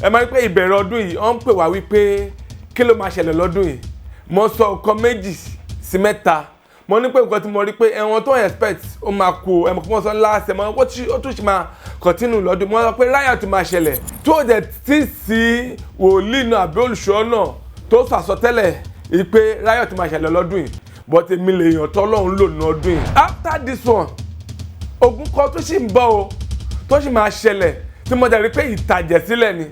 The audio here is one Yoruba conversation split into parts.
Ẹ máa rí pé ìbẹ̀rẹ̀ ọdún yìí, wọ́n ń pè wá wípé kí ló máa ṣẹlẹ̀ lọ́dún yìí. Mo sọ nǹkan méjì sí mẹ́ta. Mo ní pé nǹkan tí mo rí pé ẹ̀wọ̀n tó expect ó máa kú. Ẹ̀mọ̀ kí wọ́n sọ last, ẹ̀mọ̀ ó tún ṣe máa continue lọ́dún. Mo sọ pé riot máa ṣẹlẹ̀, tó dẹ̀ tí sí wòlíì náà àbí olùṣọ́ náà tó sọ àsọtẹ́lẹ̀ pé riot máa ṣẹlẹ̀ lọ́dún yìí, but èmi lè yàn tọ́lọ́run lò ní ọdún yìí. After this one, ogun kan tó sì ń bọ̀ o, tó sì máa ṣẹlẹ̀, tí mo dẹ̀ rí pé ìtàjẹ̀sílẹ̀ ni.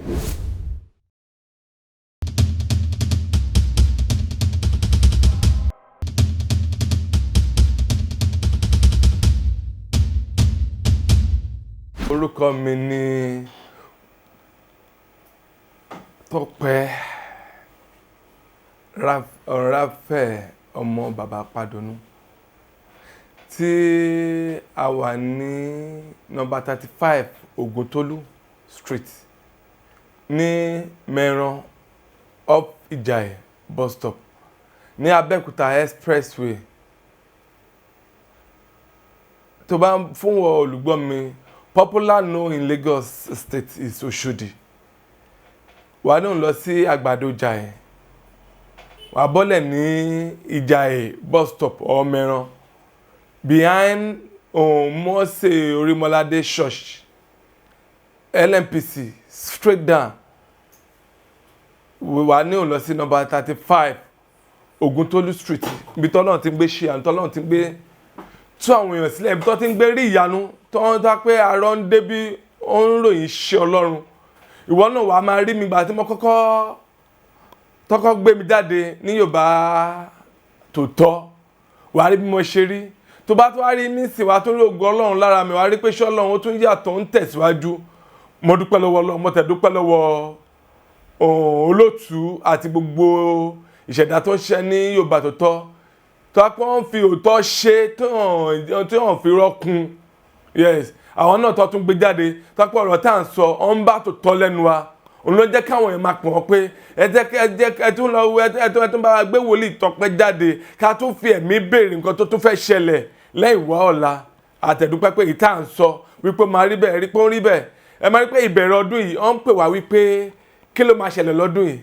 Orúkọ mi ni Tọ́pẹ́ Ráfẹ́, ọmọ bàbá Padonu, tí a wà ní nọ́mbà 35 Ògùntólú Street ní Mẹ́ran, up Ìjàyè bus stop, ní Abẹ́òkúta expressway. Tó bá fún wọ olùgbọ́ mi, popular known in Lagos State is Oshodi. Wà ní òun lọ sí Àgbàdo Ìjàyè, wà bọ́lẹ̀ ní Ìjàyè bus stop or Mẹ́ran, behind Mose Orímọládé Church, LNPC, straight down. Wà ní òun lọ sí number 35 Ògùntólú Street, ibi tọ́lọ́run ti ń gbé ṣe àmì, tọ́lọ́run ti ń gbé tú àwọn èèyàn sílẹ̀, ibi tó ti ń gbé rí ìyanu, tó ń dá pé arọ́ ń débí, ó ń ròyìn ṣe Ọlọ́run. Ìwọ náà wàá máa rí mi gbà tí mo kọ́kọ́ tọ́kọ́ gbé mi jáde ní Yorùbá Tòótọ́. Wàá rí bí mo ṣe rí. Tó bá tó wá rí mí sí, wàá tó rí ògo Ọlọ́run lára mi. Wàá rí pé ṣé Ọlọ́run ó tún yàtọ̀, ń tẹ̀síwájú. Mo dúpẹ́ lọ́wọ́ Ọlọ́run, mo tẹ̀ dúpẹ́ lọ́wọ́ olóòtú àti gbogbo ìṣẹ̀dá tó ń ṣiṣẹ́ ní Yorùbá Tòótọ́, tó a pọ́n fi òótọ́ ṣe, tí wọ́n fi rọ́kun. Yes, àwọn náà tó tún gbé jáde, tó pọ̀ ọ̀rọ̀ tá à ń sọ ọ́n ń bá tòótọ́ lẹ́nu wa. Òun ló jẹ́ káwọn èèyàn máa pọ̀ wọ́n pé ẹ jẹ́ ẹ jẹ́ ẹ tún lọ, ẹ tún bá wa gbé wòlíì Tọ́pẹ́ jáde, ká tún fi ẹ̀mí béèrè nǹkan tó tún fẹ́ ṣẹlẹ̀ lẹ́yìn wá ọ̀la. Àtẹ̀dúpẹ́ pé ìta à ń sọ wípé máa rí bẹ́ẹ̀, rí pé ó ń rí bẹ́ẹ̀. Ẹ máa rí pé ìbẹ̀rẹ̀ ọdún yìí, wọ́n ń pè wá wípé kí ló máa ṣẹlẹ̀ lọ́dún yìí.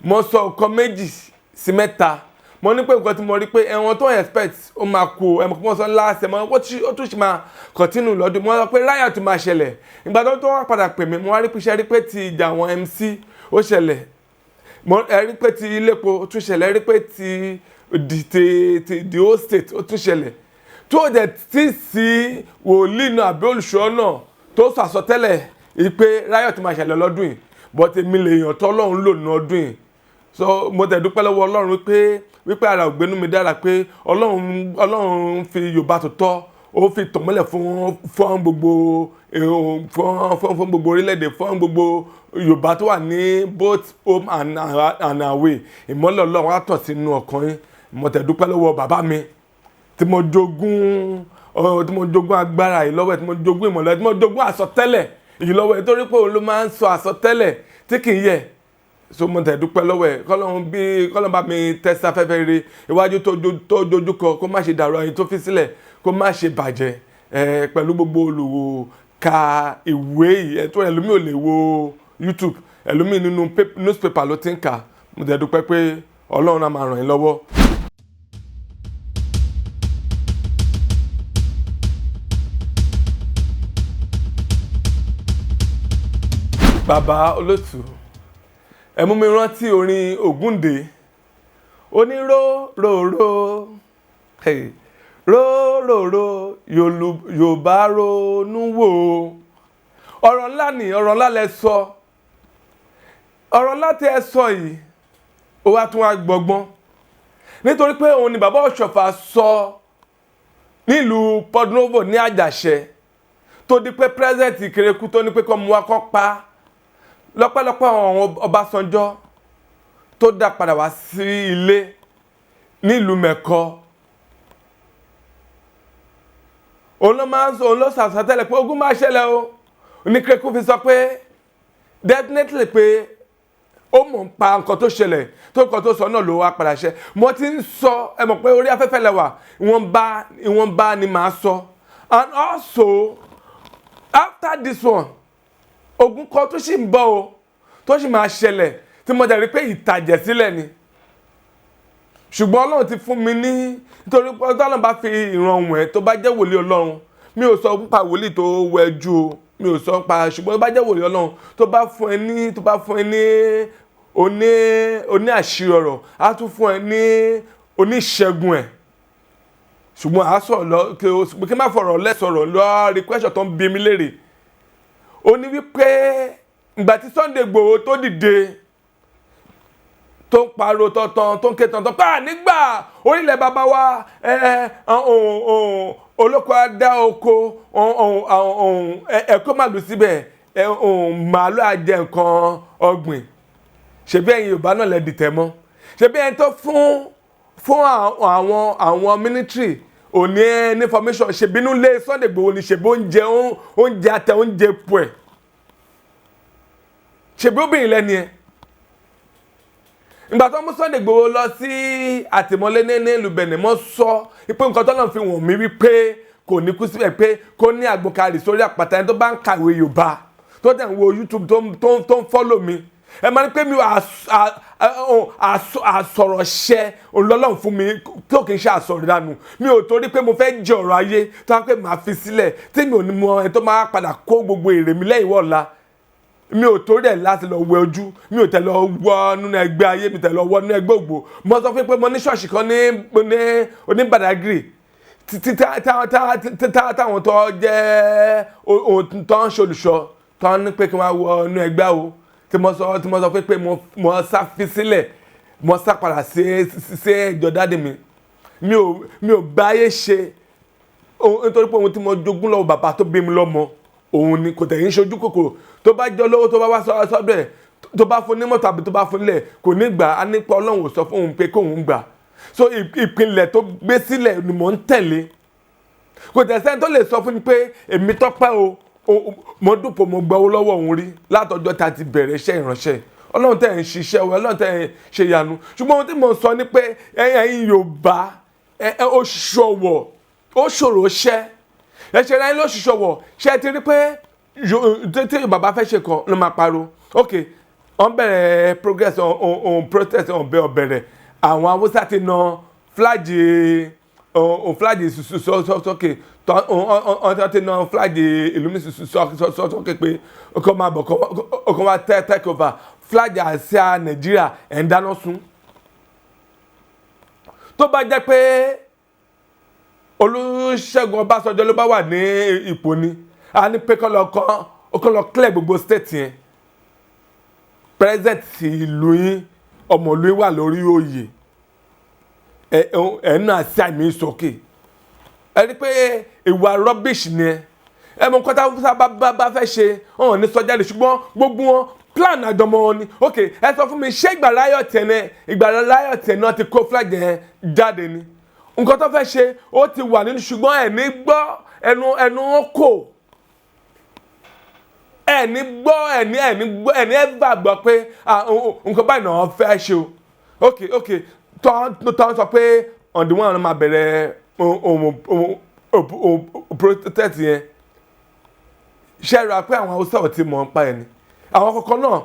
Mo sọ nǹkan méjì sí mẹ́ta. Mo ní pé nǹkan tí mo rí pé ẹ̀wọ̀n tó expect ó máa kú. Ẹ̀mọ̀ kí wọ́n sọ last, ẹ̀mọ̀ ó tún ṣe máa continue lọ́dún. Mo sọ pé riot máa ṣẹlẹ̀. Ìgbà tó wá padà pè mí, mo wá rí pé ṣe rí pé ti ìjà àwọn MC ó ṣẹlẹ̀, mo ẹ rí pé ti iléepo ó tún ṣẹlẹ̀, ẹ rí pé ti the whole state ó tún ṣẹlẹ̀, tó dẹ̀ tí sí wòlíì náà àbí olùṣọ́ náà tó sọ àsọtẹ́lẹ̀ pé riot máa ṣẹlẹ̀ lọ́dún yìí, but èmi lè yàn tọ́lọ́run lò ní ọdún yìí. So mo tẹ̀ dúpẹ́ lọ́wọ́ Ọlọ́run wípé ara ògbénú mi dára, pé Ọlọ́run fi Yorùbá Tòótọ́, ó fi tàn mọ́lẹ̀ fún gbogbo orílẹ̀-èdè, fún gbogbo Yorùbá tó wà ní both home and away. Ìmọ́lẹ̀ Ọlọ́run á tàn sínú ọkàn yín. Mo tẹ̀ dúpẹ́ lọ́wọ́ bàbá mi tí mo jogún agbára yìí lọ́wọ́ ẹ̀, tí mo jogún ìmọ̀lẹ́, tí mo jogún àsọtẹ́lẹ̀ yìí lọ́wọ́ ẹ̀, torí pé òun ló máa ń sọ àsọtẹ́lẹ̀ tí kì í yẹ̀. So mo tẹ̀ dúpẹ́ lọ́wọ́ ẹ̀. Kọ́lọ́run bí kọ́lọ́run bá mi tẹ́sí afẹ́fẹ́ rere iwájú tó dojú kọ, kó má ṣe dàrú, ẹyin tó fi sílẹ̀ kó má ṣe bàjẹ́ ẹ, pẹ̀lú gbogbo olùwò ka ìwé yìí ẹ, tó ẹlòmíì ò lè wo YouTube, ẹlòmíì nínú newspaper ló ti ń kà. Mo tẹ̀ dúpẹ́ pé Ọlọ́run á máa ràn yín lọ́wọ́. Bàbá olótù, ẹ mú mi rántí orin Ògúndé oníró ròró, hey, róròró, Yorùbá ronú wò. Ọ̀rọ̀ ńlá ni, ọ̀rọ̀ ńlá lẹ sọ. Ọ̀rọ̀ ńlá tí ẹ sọ yìí, ó wá tún wá gbọgbọ́n, nítorí pé òun ni bàbá Ọ̀ṣọ́fà sọ nílùú Porto-Novo ní Àjàṣẹ, tó di pé president Kérékù tó ní pé kọ́ mu wá kọ́ pa, lọ́pẹ́lọpẹ́ àwọn Ọbásanjọ́ tó dá padà wá sí ilé nílùú Mẹ́kọ. Òun ló máa ń sọ, òun ló sàsọtẹ́lẹ̀ pé ogun máa ṣẹlẹ̀ o, ní Kérékù fi sọ pé definitely pé ó mọ̀ ń pa nǹkan tó ṣẹlẹ̀, tó nǹkan tó sọ náà ló wá padà ṣẹ. Mo ti ń sọ, ẹ mọ̀ pé orí afẹ́fẹ́ lẹ wà, ìwọ̀nba ìwọ̀nba ni màá sọ. And also, after this one, ogun kan tó sì ń bọ̀ o, tó tó sì máa ṣẹlẹ̀, tí mo dẹ̀ rí pé ìtàjẹ̀ sílẹ̀ ni. Ṣùgbọ́n Ọlọ́run ti fún mi ní, nítorí pé Ọlọ́run bá fi ìran wọ̀n ẹ́, tó bá jẹ́ wòlíì Ọlọ́run, mi ò sọ nípa wòlíì tó wẹjú o, mi ò sọ nípa, ṣùgbọ́n tó bá jẹ́ wòlíì Ọlọ́run, tó bá fún ẹ ní oní àṣírí ọ̀rọ̀, á tún fún ẹ ní oníṣègùn ẹ̀. Ṣùgbọ́n à á sọ̀rọ̀ lọ kí n má fọ̀rọ̀ lẹ́sọ̀rọ̀ lọ́ọ́ question tó ń bi mí léèrè. Ó ní wípé ìgbà tí Sunday Igboho tó dìde, tó ń pariwo tọ̀tàn, tó ń ké tọ̀tàn pa nígbà orílẹ̀ bàbá wa, olóko adá oko, ẹ̀kọ́ màlúù síbẹ̀, màálù àjẹ nǹkan ọ̀gbìn. Ṣebí ẹ̀yin Yorùbá náà lẹ dìtẹ̀ mọ́? Ṣebí ẹni tó fún àwọn military òní ní information, ṣèbínú lé Sunday Igboho ni, ṣèbí oúnjẹ àtẹ oúnjẹ pọ̀ ẹ̀, ṣèbí obìnrin lẹ́ni ẹ̀. Ìgbà tó mú Sunday Igboho lọ sí àtìmọ́lé ní ìlú Benin, mọ́ sọ pé nǹkan tó náà fi wọ̀n mí wípé kò ní kú síbẹ̀, pé kó ní àgbọ̀karì sórí àpáta. Ẹni tó bá ń kàwé Yorùbá, tó dẹ̀ ń wo YouTube, tó ń follow mi, ẹ máa ní pé mi àsọ̀rọ̀ṣẹ́ olọ́lọ́run fún mi tó kì í ṣe àsọ̀rọ̀ dànù. Mi ò torí pé mo fẹ́ jẹ ọ̀rọ̀ ayé tó wá pé màá fi sílẹ̀, tí mi ò ní mọ ẹni tó máa padà kó gbogbo èrè mi lẹ́yìn wọ̀la. Mi ò torí ẹ̀ láti lọ wẹ ojú, mi ò tẹ̀ lọ wọ nínú ẹgbẹ́ ayé, mi tẹ̀ lọ wọ nínú ẹgbẹ́ ògbó. Mo sọ fún pé mo ní ṣọ́ọ̀ṣì kan ní oníbàdágìrì títí táwọn tó jẹ́ ohun tó ń ṣolùṣọ́ tó ń ní pé kí wọ́n wọ inú ẹgbẹ́ o, tí mo sọ pé mo sá fi sílẹ̀, mo sá padà sí ìjọ daddy mi. Mi ò bá ayé ṣe, nítorí pé ohun tí mo jogún lọ́wọ́ bàbá tó bí mi lọ́mọ òun ni. Kò tẹ̀yìn ṣojú kòkòrò. Tó bá jọ lówó, tó bá wá sọ́dọ̀ ẹ̀, tó bá fún ní mọ́tò àbí tó bá fún nílẹ̀, kò ní gbà á, nípa Ọlọ́run ò sọ fún òun pé kóun gbà. So ìpìlẹ̀ tó gbé sílẹ̀ ni mò ń tẹ̀lé. Kò tẹ̀sẹ̀ tó lè sọ fún mi pé èmi Tọ́pẹ́ o, mo dúpọ̀, mo gbọ́ owó lọ́wọ́ òun rí látọjọ́ tá a ti bẹ̀rẹ̀ iṣẹ́ ìránṣẹ́. Ọlọ́run tẹ̀ ń ṣiṣẹ́ o, Ọlọ́run tẹ̀ ń ṣe ìyanu. Ṣùgbọ́n ohun tí mo sọ ni pé ẹ̀yin Yorùbá, ó ṣọwọ́, ó ṣòro ṣẹ́ ẹ ṣe ráyé ló ṣiṣọwọ́. Ṣe ti rí pé tí bàbá fẹ́ ṣe kan ló máa pariwo, ok, wọ́n bẹ̀rẹ̀ progress on protest, on bẹ̀ ọ̀bẹ̀rẹ̀, àwọn Haúsá ti na flag on flag sókè, wọ́n ti na flag ìlú mi sókè pé ọkọ̀ máa bọ̀, ọkọ̀ máa take over flag àsíá Nàìjíríà. Ẹ̀ ń dáná sun. Tó bá jẹ́ pé Olúṣẹ́gun Ọbásanjọ́ ló bá wà ní ipò ni, a ní pé kọ́ lọ clear gbogbo state yẹn. President ìlú yín, ọmọ ìlú yín wà lórí oyè, ẹ náà sí àmì sókè. Ẹ rí pé ìwà rubbish ni. Ẹ mọ nǹkan tá bá fẹ́ ṣe, wọn ò ní sọ jáde, ṣùgbọ́n gbogbo wọn plan àjọmọ wọn ni. Ok, ẹ sọ fún mi, ṣé ìgbà riot yẹn, ìgbà riot yẹn náà ti kó flag yẹn jáde ni? Nǹkan tó fẹ́ ṣe, ó ti wà nínú, ṣùgbọ́n ẹ̀ ní gbọ́, ẹnu wọn kò ẹ̀ ní gbọ́, ẹ̀ ní gbọ́, ẹ̀ ní ẹ̀ gbàgbọ́ pé nǹkan báyìí náà fẹ́ ṣe o. Ok, tó sọ pé on the 1 máa bẹ̀rẹ̀ protest yẹn, ṣe ra pé àwọn Haúsá ò ti mọ̀ ń pa ẹ̀ ni? Àwọn kọ̀ọ̀kan náà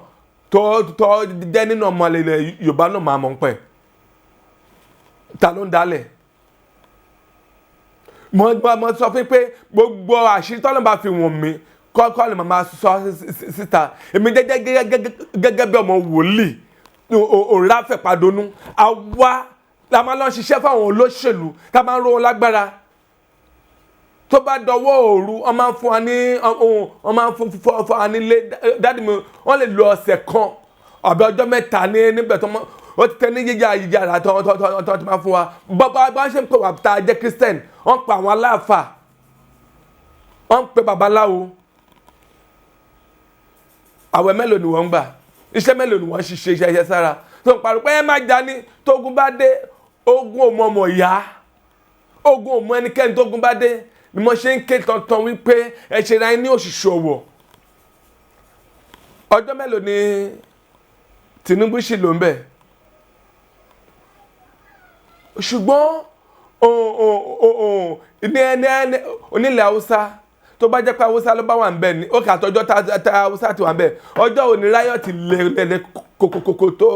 tó jẹ́ nínú ọmọ ilẹ̀ Yorùbá náà máa mọ̀ ń pa ẹ̀. Ta ló ń dálẹ̀? Mo sọ fún pé gbogbo àṣírí tọ́lọ́ bá fi wọ̀n mí kọ́kọ́ lè máa sọ síta. Èmi jẹ́jẹ́ gẹ́gẹ́ bí ọmọ wòlíì òǹráfẹ̀ padonú, àwa la máa lọ ṣiṣẹ́ fáwọn olóṣèlú, tá a máa ń ró wọn lágbára. Tó bá dọwọ́ òru, wọ́n máa ń fún wa ní, wọ́n máa ń fún wa nílé daddy mi. Wọ́n lè lo ọ̀sẹ̀ kan àbí ọjọ́ 3 ní níbẹ̀ tó ó ti tẹ ní yíyá yíyára tó ti máa fún wa. Bọ́ bá ṣe ń pè wá tá a jẹ́ Christian, wọ́n pa àwọn aláàfà, wọ́n ń pe babaláwo. Àwẹ̀ mélòó ni wọ́n ń gbà? Iṣẹ́ mélòó ni wọ́n ń ṣiṣẹ́ iṣẹ́ sára tó ń pariwo pé ẹ má jà ní? Tógun bá dé, ogun ò mọ ọmọ ìyá, ogun ò mọ ẹnikẹ́ni. Tógun bá dé ni mo ṣe ń ké tantan wípé ẹ ṣe ra ní òṣìṣẹ́ ọ̀wọ̀. Ọjọ́ mélòó ni Tinubu ṣì ló ń bẹ̀? Ṣùgbọ́n onílẹ̀ Haúsá Tó bá jẹ́ pé Haúsá ló bá wà ń bẹ̀ ni ó kà tọjọ́ tá Haúsá ti wà ń bẹ̀, ọjọ́ òní riot lè kókókókó tó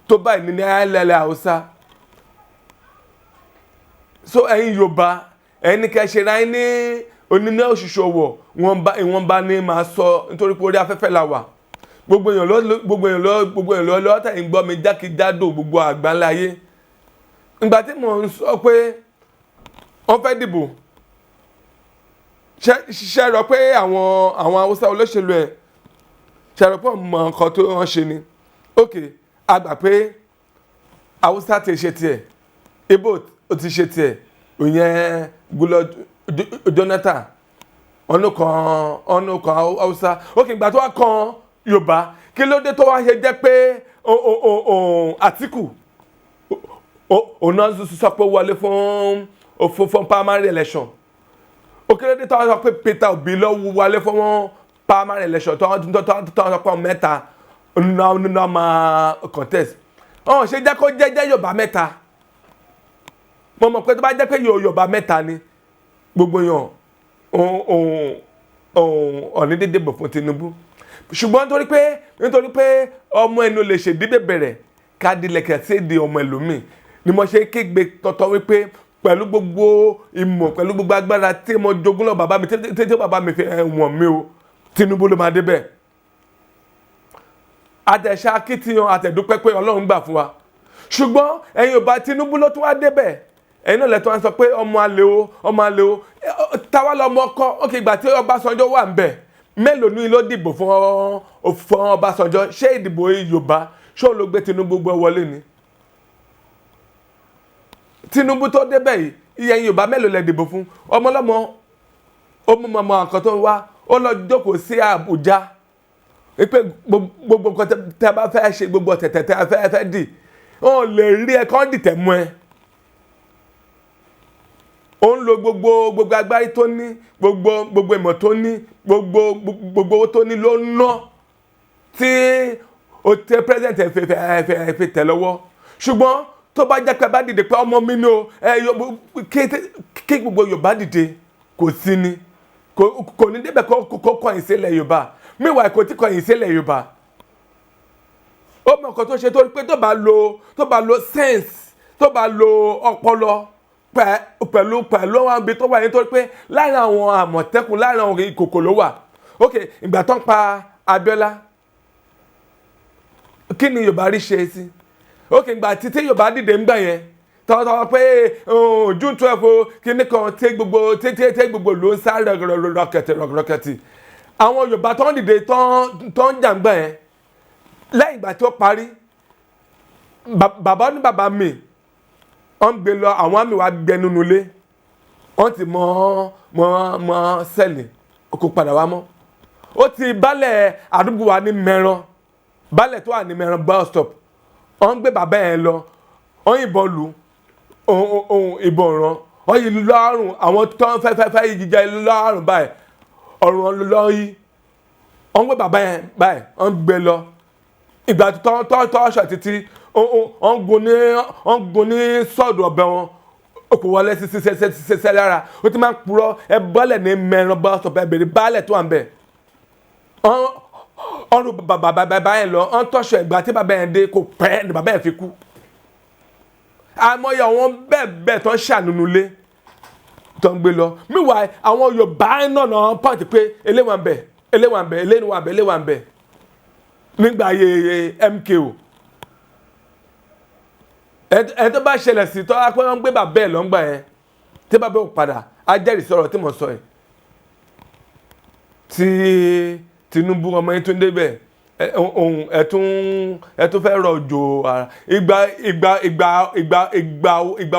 tó báyìí ní ilẹ̀ Haúsá. So ẹ̀yin Yorùbá, ẹ̀yin ní kẹ́ ṣe ra yín ní oníná òṣìṣẹ́ ọwọ́ ìwọ̀nba ní máa sọ, nítorí pé orí afẹ́fẹ́ la wà. Gbogbo èèyàn ló lọ́tà ń gbọ́ mi jákèjádò gbogbo àgbáńlá ayé. Ìgbà tí mò ń sọ pé wọ́n fẹ́ dìbò, ṣe rọ pé àwọn Haúsá olóṣèlú ẹ̀ ṣe rọ pé wọ́n mọ nǹkan tó wọ́n ṣe ni? Ok, a gbà pé Haúsá ti ṣe tiẹ̀, Igbo ó ti ṣe tiẹ̀, ìyẹn Goodluck Jonathan, ọ̀nà kan, ọ̀nà kan Haúsá. Ok, ìgbà tó wá kan Yorùbá, kí ló dé tó wá ṣe jẹ́ pé Àtíkù òun náà sọ pé ó wọlé fún primary election? Ó kí ló dé tó wá sọ pé Peter Obi ló wọlé fún primary election, tó sọ pé mẹ́ta náà máa contest? Ọ̀hún ṣe jẹ́ kó jẹ́jẹ́ Yorùbá mẹ́ta. Mo mọ̀ pé tó bá jẹ́ pé Yorùbá mẹ́ta ni, gbogbo yàn ọ̀ní dédé bọ̀ fún Tinubu. Ṣùgbọ́n nítorí pé ọmọ ẹnu lè ṣèdí bẹ̀rẹ̀ kádìlẹ̀kẹ̀ sí èdè ọmọ ẹlòmíì ni mo ṣe kégbe tọ́tọ́ wípé pẹ̀lú gbogbo ìmọ̀, pẹ̀lú gbogbo agbára tí mo jogún lọ bàbá mi, tí bàbá mi fi wọ̀n mi o, Tinubu ló máa débẹ̀. Àtẹ̀ṣe akitiyan, àtẹ̀dúpẹ́ pé Ọlọ́run gbà fún wa. Ṣùgbọ́n ẹ̀yin ò bá Tinubu ló tún wá débẹ̀, ẹ̀yin náà lẹ́tọ́ wá sọ pé ọmọ àlè o, ọmọ àlè o. Táwa lọmọ ọkọ? Ókè, ìgbà tí Ọbásanjọ́ wà ń bẹ̀, mélòó ní ló dìbò fún Ọbásanjọ́? Ṣé ìdìbò Yorùbá, ṣé òun ló gbé Tinubu gbọ́ wọlé ni? Tinubu tó débẹ̀ yìí, iye Yorùbá mélòó lẹ dìbò fún? Ọmọlọ́mọ ó mú ọmọ nǹkan tó ń wá, ó lọ jókòó sí Àbújá pé gbogbo nǹkan tẹ́ bá fẹ́ ṣe, gbogbo ọ̀tẹ̀tẹ̀ tẹ́ fẹ́ dì, wọn lè rí ẹ kán dìtẹ̀ mú ẹ. Ó ń lo gbogbo agbárí tó ní, gbogbo ìmọ̀ tó ní, gbogbo owó tó ní ló ń ná tí o tẹ president ẹ fi tẹ̀ lọ́wọ́. Ṣùgbọ́n tó bá jẹ́ pé bá dìde pé ọmọ mi ní o, ẹ kí gbogbo Yorùbá dìde, kò sí ni kò ní débẹ̀ kó kọ̀yìn sílẹ̀ Yorùbá. Meanwhile, kò tí kọ̀yìn sílẹ̀ Yorùbá. Ó mọ nǹkan tó ṣe, tó pé tó bá lo sense, tó bá lo ọpọlọ pẹ̀lú àwọn ibi tó wà, nítorí pé láàrin àwọn Àmọ̀tẹ́kùn, láàrin àwọn ìkòkò ló wà. Ok, ìgbà tó ń pa Abíọ́lá, kí ni Yorùbá rí ṣe sí? Ok, ìgbà títí Yorùbá dìde ń gbà yẹn tọ́wọ́tọ́wọ́ pé June 12 o, kíní kan tí gbogbo ló ń sáré rọkẹtì rọkẹtì, àwọn Yorùbá tó ń dìde, tó ń jà ń gbà yẹn, lẹ́yìn ìgbà tí ó parí, bàbá ní bàbá mi wọ́n ń gbé lọ, àwọn àmì wa gbẹ nínú ilé, wọ́n ti mọ sẹ́ẹ̀lì, kò padà wá mọ́. Ó ti balẹ̀ àdúgbò wa ní Mẹ́ran, balẹ̀ tó wà ní Mẹ́ran bus stop, wọ́n ń gbé bàbá yẹn lọ, wọ́n yìnbọn lù ohun ìbọn ràn wọ́n yìí lọ́rùn. Àwọn tó ń fẹ́ fẹ́ fẹ́ jíjẹ lọ́rùn báyìí, ọ̀rùn lọ́ yí. Wọ́n ń gbé bàbá yẹn báyìí, wọ́n ń gbé lọ. Ìgbà tó ṣọ̀ títí, wọ́n gun ní sọ́ọ̀dù ọ̀bẹ wọn, ó kò wọlé sí sí lára. Ó ti máa ń purọ́. Ẹ bọ́lẹ̀ ní Mẹ́ran bus stop, ẹ bèrè baálẹ̀ tó wà ń bẹ̀. Ọrùn bàbá yẹn lọ, wọ́n tọ́ṣọ. Ìgbà tí bàbá yẹn dé, kò pẹ́ ni bàbá yẹn fi kú. Àmọ́yé àwọn bẹ́ẹ̀ bẹ́ẹ̀ tó ń ṣànúnú lé tó ń gbé lọ. Meanwhile, àwọn Yorùbá náà pàǹtí pé eléwà ń bẹ̀, eléwà ń bẹ̀, eléwà ń bẹ̀, eléwà ń bẹ̀ nígbà ayé MKO. Ẹ tó bá ṣẹlẹ̀ sí tọ́ pé wọ́n gbé bàbá ẹ̀ lọ́ngbà yẹn, tí bàbá ò padà, á jẹ́rìí sọ̀rọ̀ tí mo sọ yìí. Tí Tinubu ọmọ yín tún débẹ̀, ohun ẹ tún fẹ́ rọ̀jò ara. Ìgbà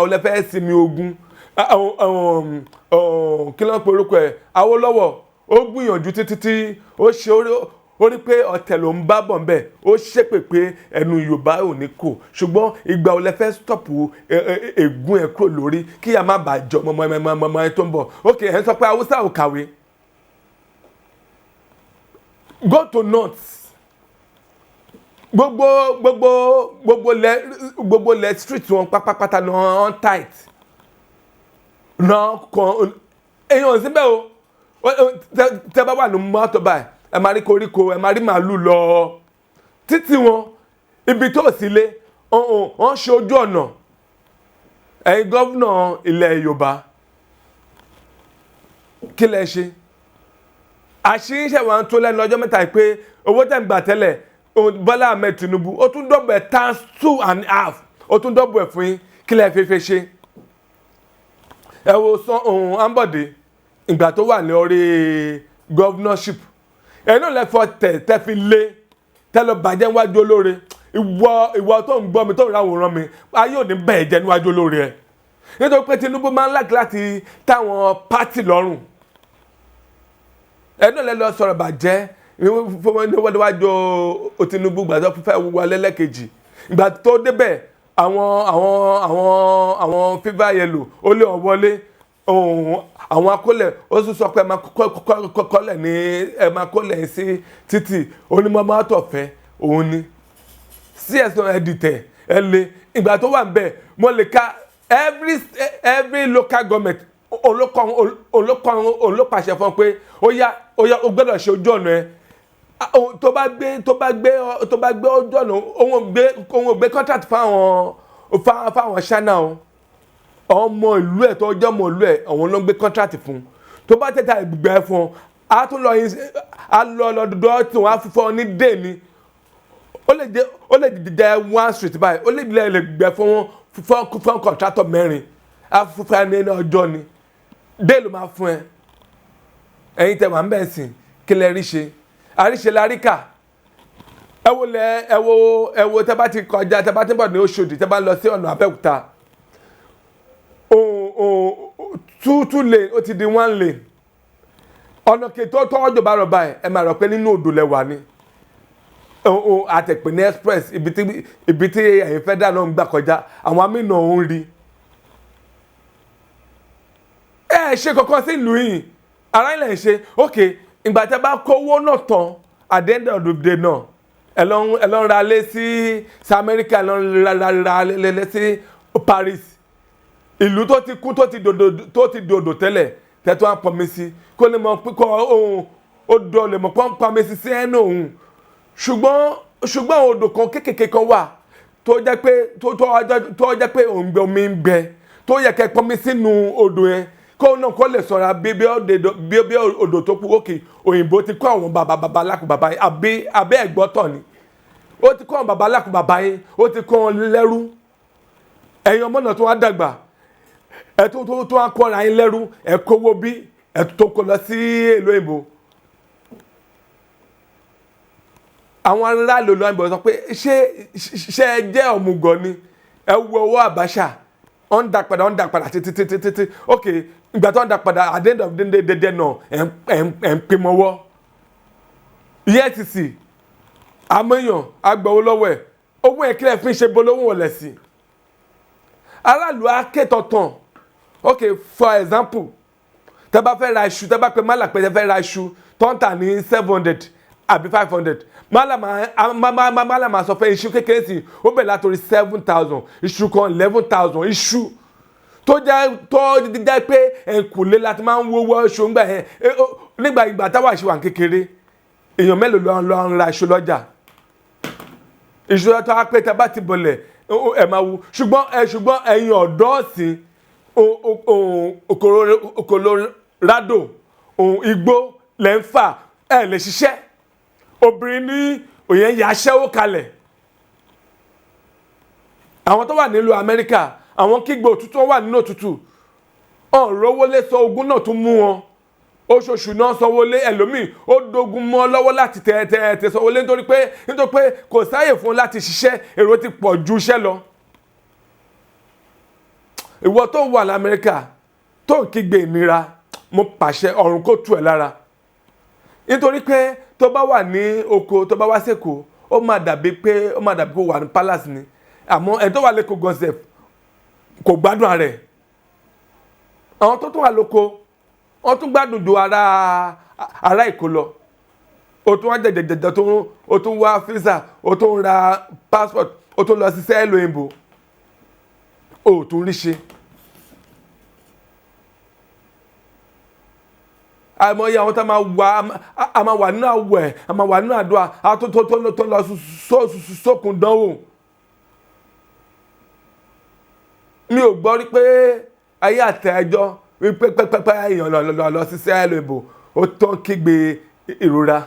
wo lẹ fẹ́ sinmi ogun? Kí ló ń pe orúkọ ẹ̀? Awólọ́wọ̀ ó gbìyànjú títí tí ó ṣe, ó rí pé ọ̀tẹ̀ ló ń bá bọ̀ ń bẹ̀, ó ṣépè pé ẹnu Yorùbá ò ní kò. Ṣùgbọ́n ìgbà wo lẹ fẹ́ stop ègún ẹ̀ kúrò lórí, kí a má bàa jọ ọmọ ọmọ ẹ tó ń bọ̀? Ok, ẹ̀ ń sọ pé Haúsá ò kàwé. Go to north, gbogbo lẹ street wọn pátápátá náà tight náà kan. Èèyàn ò síbẹ̀ o. Tẹ́ bá wà ní mọ́tò báyìí, ẹ máa rí koríko, ẹ máa rí màálù lọ títí wọn ibi tó sì lé wọ́n ṣe ojú ọ̀nà. Ẹ̀yin governor ilẹ̀ Yorùbá, kí lẹ ṣe? Àṣírí ṣe wà ń tó lẹ́nu ọjọ́ mẹ́ta pé owó tẹ̀ ń gbà tẹ́lẹ̀, Bọ́lá Ahmed Tinubu ó tún double ẹ̀ times 2.5, ó tún double ẹ̀ fún yín. Kí lẹ fi ṣe? Ẹ wo sọ ohun Ambode ìgbà tó wà ní orí governorship ẹ náà, lẹ́fọ̀ tẹ̀ tẹ́ fi lé tẹ́ lọ bàjẹ́ níwájú olóore. Ìwọ tó ń gbọ́ mi, tó ń ráwòrán mi, ayé ò ní bẹ́ẹ̀ jẹ́ níwájú olóore ẹ̀, nítorí pé Tinubu máa ń láti táwọn party lọ́rùn. Ẹ náà lẹ lọ sọ̀rọ̀ bàjẹ́ níwájú Tinubu gbà tó fẹ́ wọlé lẹ́kejì. Ìgbà tó débẹ̀, àwọn fever yellow, ó lé wọn wọlé. Àwọn akólẹ̀, ó sì sọ pé ẹ máa kọ́lẹ̀ ní, ẹ máa kólẹ̀ sí títì. Onímọ̀ mọ́tò ọ̀fẹ́ òun ni cs náà. Ẹ dìtẹ̀, ẹ lé. Ìgbà tó wà ń bẹ̀, mo lè ka every local government olópàṣẹ fún ọ pé ó yá, ó yá, ó gbọ́dọ̀ ṣe ojú ọ̀nà ẹ. Tó bá gbé ojú ọ̀nà, òun ò gbé contract fáwọn China o. Ọmọ ìlú ẹ̀ tó jẹ́ ọmọ ìlú ẹ̀, àwọn ló ń gbé contract fún. Tó bá tẹ̀ta ìgbẹ́ fún ọ, á tún lọ, á lọ lọ́dọ̀ tí wọ́n á fún ọ ní dé ni. Ó lè jẹ́ one street báyìí, ó lè gbẹ fún contractor mẹ́rin, á fún ẹ ní ọjọ́ ni dé ló máa fún ẹ. Ẹ̀yin tẹ wà ń bẹ̀ sìn, kí lẹ rí ṣe? Àríṣe la rí kà. Ẹ wo lẹ, ẹ wo, tẹ bá ti kọjá, tẹ bá ti ń bọ̀ ní Òṣòdì, tẹ bá lọ sí ọ̀nà Abẹ́òkúta, two lane ó ti di one lane. Ọ̀nà kètò tọ́jọ́ bá rọ̀ báyìí, ẹ máa rọ̀ pé nínú odò lẹ wà ní àtẹ̀pẹ̀ ní express. Ibi tí ẹ̀yin fẹ́ dáná ń gbà kọjá, àwọn amínà ń rí. Ẹ ṣe kankan sí ìlú yìí, ara ilẹ̀ ń ṣe. Ok, ìgbà tí a bá kówó náà tán, at the end of the day náà, ẹ lọ ń ra lé sí Amẹ́ríkà, ẹ lọ ń ra lé sí Paris, ìlú tó ti kú, tó ti dòdò tẹ́lẹ̀, tẹ́tọ́ á pọnmi sí kó lè mọ kó ohun odò lè mọ pọnmi sí ẹnu òun. Ṣùgbọ́n àwọn odò kan kékèké kan wà tó jẹ́ pé tó jẹ́ pé òǹgbẹ omi ń gbẹ, tó yẹ kẹ́ pọnmi sínú odò yẹn kó náà kó lè sọ̀rọ̀ bí odò tó kú. Òkè òyìnbó ti kó àwọn bàbá bàbá alákùn bàbá yẹn, àbí ẹ̀gbọ́tọ̀ ni. Ó ti kó àwọn bàbá alákùn bàbá yẹn, ó ti kó wọn lẹ́rú. Ẹ̀yin ọmọ náà tó wá dàgbà, ẹ tó wá kọ́ra yín lẹ́rú, ẹ kówó bí ẹ tó kó lọ sí èlò òyìnbó. Àwọn aráàlú lọ́wọ́ sọ pé ṣé ẹ jẹ́ òmùgọ̀ ni? Ẹ wo owó Abacha, wọ́n ń da padà, wọ́n ń da padà títí títí títí. Ok, ìgbà tó ń da padà, at the end of the day dédé náà, ẹ̀ ń pín mọ́wọ́. EFCC amóyàn agbowó lọ́wọ́ ẹ̀, owó ẹ̀ kílẹ̀ fi ń ṣe bolówó wọlé sí aráàlú akétọ̀tàn. Ok, for example, tẹ́ bá fẹ́ ra iṣu, tẹ́ bá pe málà pé tẹ́ fẹ́ ra iṣu tó ń tà ní 700 àbí 500, málà máa sọ pé iṣu kékeré sí, ó bẹ̀rẹ̀ látòrí 7,000, iṣu kan 11,000. Iṣu tó jẹ́ pé ẹ̀kúnlé láti máa ń wówó iṣu ńgbà yẹn. Nígbà ìgbà táwa ṣe wà kékeré, èèyàn mélòó ló ń ra iṣu lọ́jà? Iṣu tó wá pé tẹ́ bá ti bọ̀lẹ̀, ẹ̀ máa wú. Ṣùgbọ́n ẹ̀yin ọ̀dọ́ ọ̀sìn, Colorado igbó lẹ́ ń fà, ẹ̀ lè ṣiṣẹ́. Obìnrin ní òye ń yaṣẹ́wó kalẹ̀. Àwọn tó wà nílùú Amẹ́ríkà, àwọn kígbe òtútù, wà nínú òtútù, ọ̀rọ̀ owó lé sọ ogun náà tún mú wọn. Oṣooṣù náà sanwó lé ẹlòmíì, ó dogun mọ́ lọ́wọ́ láti tẹ̀ tẹ̀ tẹ̀ sanwó lé, nítorí pé kò sáyè fún un láti ṣiṣẹ́, èrò ti pọ̀ ju iṣẹ́ lọ. Ìwọ tó wà lamẹ́ríkà tó ń kígbe ìnira, mo pàṣẹ, ọ̀run kó tù ẹ́ lára, nítorí pé tó bá wà ní oko, tó bá wá sẹ́kọ̀ọ́, ó máa dàbí pé ó wà ní palace ni. Àmọ́ ẹni tó wà lẹ́kọ̀ọ́ gan sef kò gbádùn ara ẹ̀. Àwọn tó tún wà lóko, wọ́n tún gbádùn ju ará Èkó lọ. O tún wá jẹjẹjẹjẹ tó ń o tún wá visa, o tún ra passport, o tún lọ sí sẹ́ẹ̀lì òyìnbó, o tún rí ṣe. Àìmọye àwọn tá a máa wà nínú àwẹ̀, a máa wà nínú àdúrà, a tó tó tó tó lọ sókun dánwò. Mi ò gbọ́ rí pé ayé àtẹ̀jọ́ wípé pẹ́pẹ́pẹ́ èèyàn lọ lọ sí sẹ́ẹ̀lì ìbò ó tán kígbe ìrora.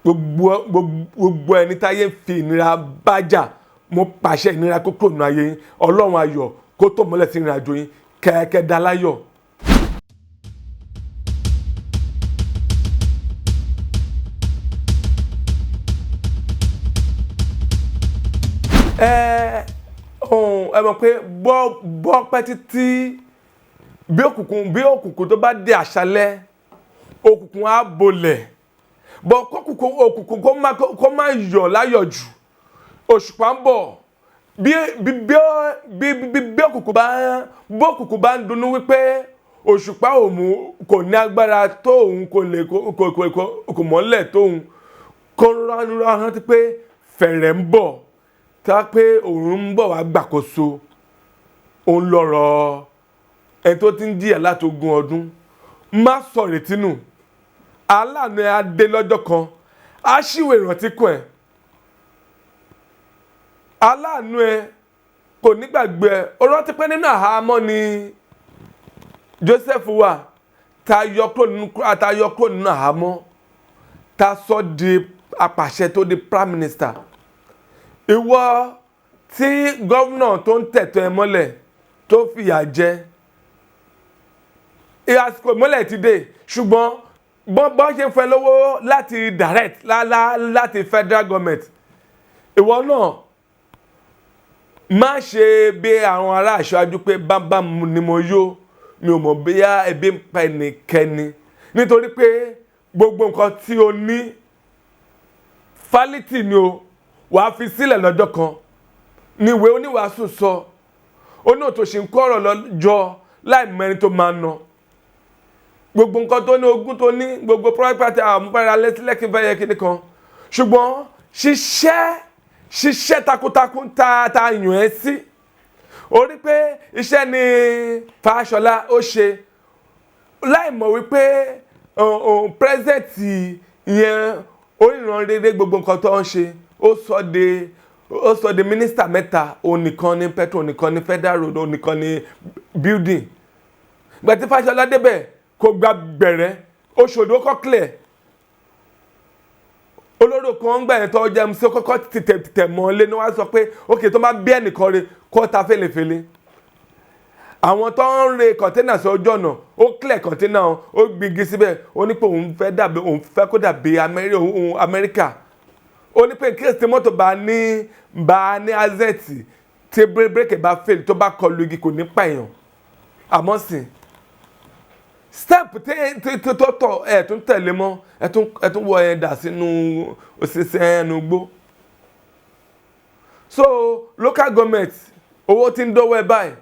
Gbogbo ẹni táyé ń fi ìnira bájà, mo pàṣẹ ìnira kó kúrò nínú ayé yín. Ọlọ́run ayọ̀ kó tó mọ́lẹ̀ sí ìrìn àjò yín, kẹ̀kẹ́ dá láyọ̀. Ẹ mọ̀ pé bọ́ pẹ́ títí bí òkùnkùn tó bá dé àṣálẹ́, òkùnkùn á bolẹ̀. Bọ́ kókùnkùn òkùnkùn kó má yọ̀ láyọ̀ jù, òṣùpá ń bọ̀. Bí òkùnkùn bá ń dunnú wípé òṣùpá òun kò ní agbára tó òun kò lè kò mọ́lẹ̀ tó òun, kó rántí pé fẹ̀rẹ̀ ń bọ̀, tá pé òun ń bọ̀ wá gbàkóso. Òun lọ̀rọ̀ ẹni tó ti ń jìyà láti ogún ọdún. Má sọ ìrètí nù. Aláàánú ẹ á dé lọ́jọ́ kan, á ṣíwèé ìrántí kàn ẹ́. Aláàánú ẹ kò ní gbàgbé ẹ. Ó rántí pé nínú àhámọ́ ni Joseph wà, tá yọ kúrò nínú àhámọ́, tá sọ di apàṣẹ tó di prime minister. Ìwọ tí gómìnà tó ń tẹ̀tọ́ ẹ mọ́lẹ̀ tó fìyà jẹ, àsìkò ìmọ́lẹ̀ ti dé. Ṣùgbọ́n bọ́n ṣe ń fẹ́ lówó láti direct láti federal government, ìwọ náà má ṣe bí àwọn ará aṣáájú pé bámbám ni mo yó, mi ò mọ̀ bóyá ebi ń pa ẹnikẹ́ni. Nítorí pé gbogbo nǹkan tí o ní fálítì ni o wàá fi sílẹ̀ lọ́jọ́ kan. Ní ìwé oníwàásù sọ, ó ní òtòṣì ń kọ́ ọ̀rọ̀ lọ́jọ́ láì mọ ẹni tó máa ná. Gbogbo nǹkan tó ní, ogún tó ní, gbogbo property àmúfẹ́ra lẹ́kí fẹ́ yẹ kíní kan. Ṣùgbọ́n ṣiṣẹ́ takuntakun tá yàn ẹ́ sí. Ó rí pé iṣẹ́ ni Fáṣọlá ó ṣe láì mọ̀ wípé president yẹn oríran rere gbogbo nǹkan tó ń ṣe. Ó sọ di mínísítà mẹ́ta, òun nìkan ní petrol, òun nìkan ní federal road, òun nìkan ní building. Ìgbà tí Fáṣọlá débẹ̀ kò gba gbẹ̀rẹ́, Òṣòdì ó kọ́ clear. Olóró kan ń gbà yẹn tó jẹ́ MC kọ́kọ́ tẹ̀ mọ́ lé ní wọ́n á sọ pé ókè tó bá bí ẹnìkan re kó ta fèlèfèlè. Àwọn tó ń re kọ̀ńténà sí ojú ọ̀nà, ó clear kọ̀ńténà, ó gbígi síbẹ̀, ó ní pé òun fẹ́ dàbí, òun fẹ́ kó dàbí Amẹ́ríkà. Ó ní pé kí mọ́tò bá ní azẹ́ẹ̀tì tí bírèkì bá fail tó bá kọlu igi kò ní pààyàn. Àmọ́ sìn step tó tọ̀ ẹ̀ tún tẹ̀lé mọ́, ẹ̀ tún wọ ẹ̀ dà sínú òṣìṣẹ́ ẹnu gbó. So local government owó tí ń dọ́wọ́ ẹ báyìí,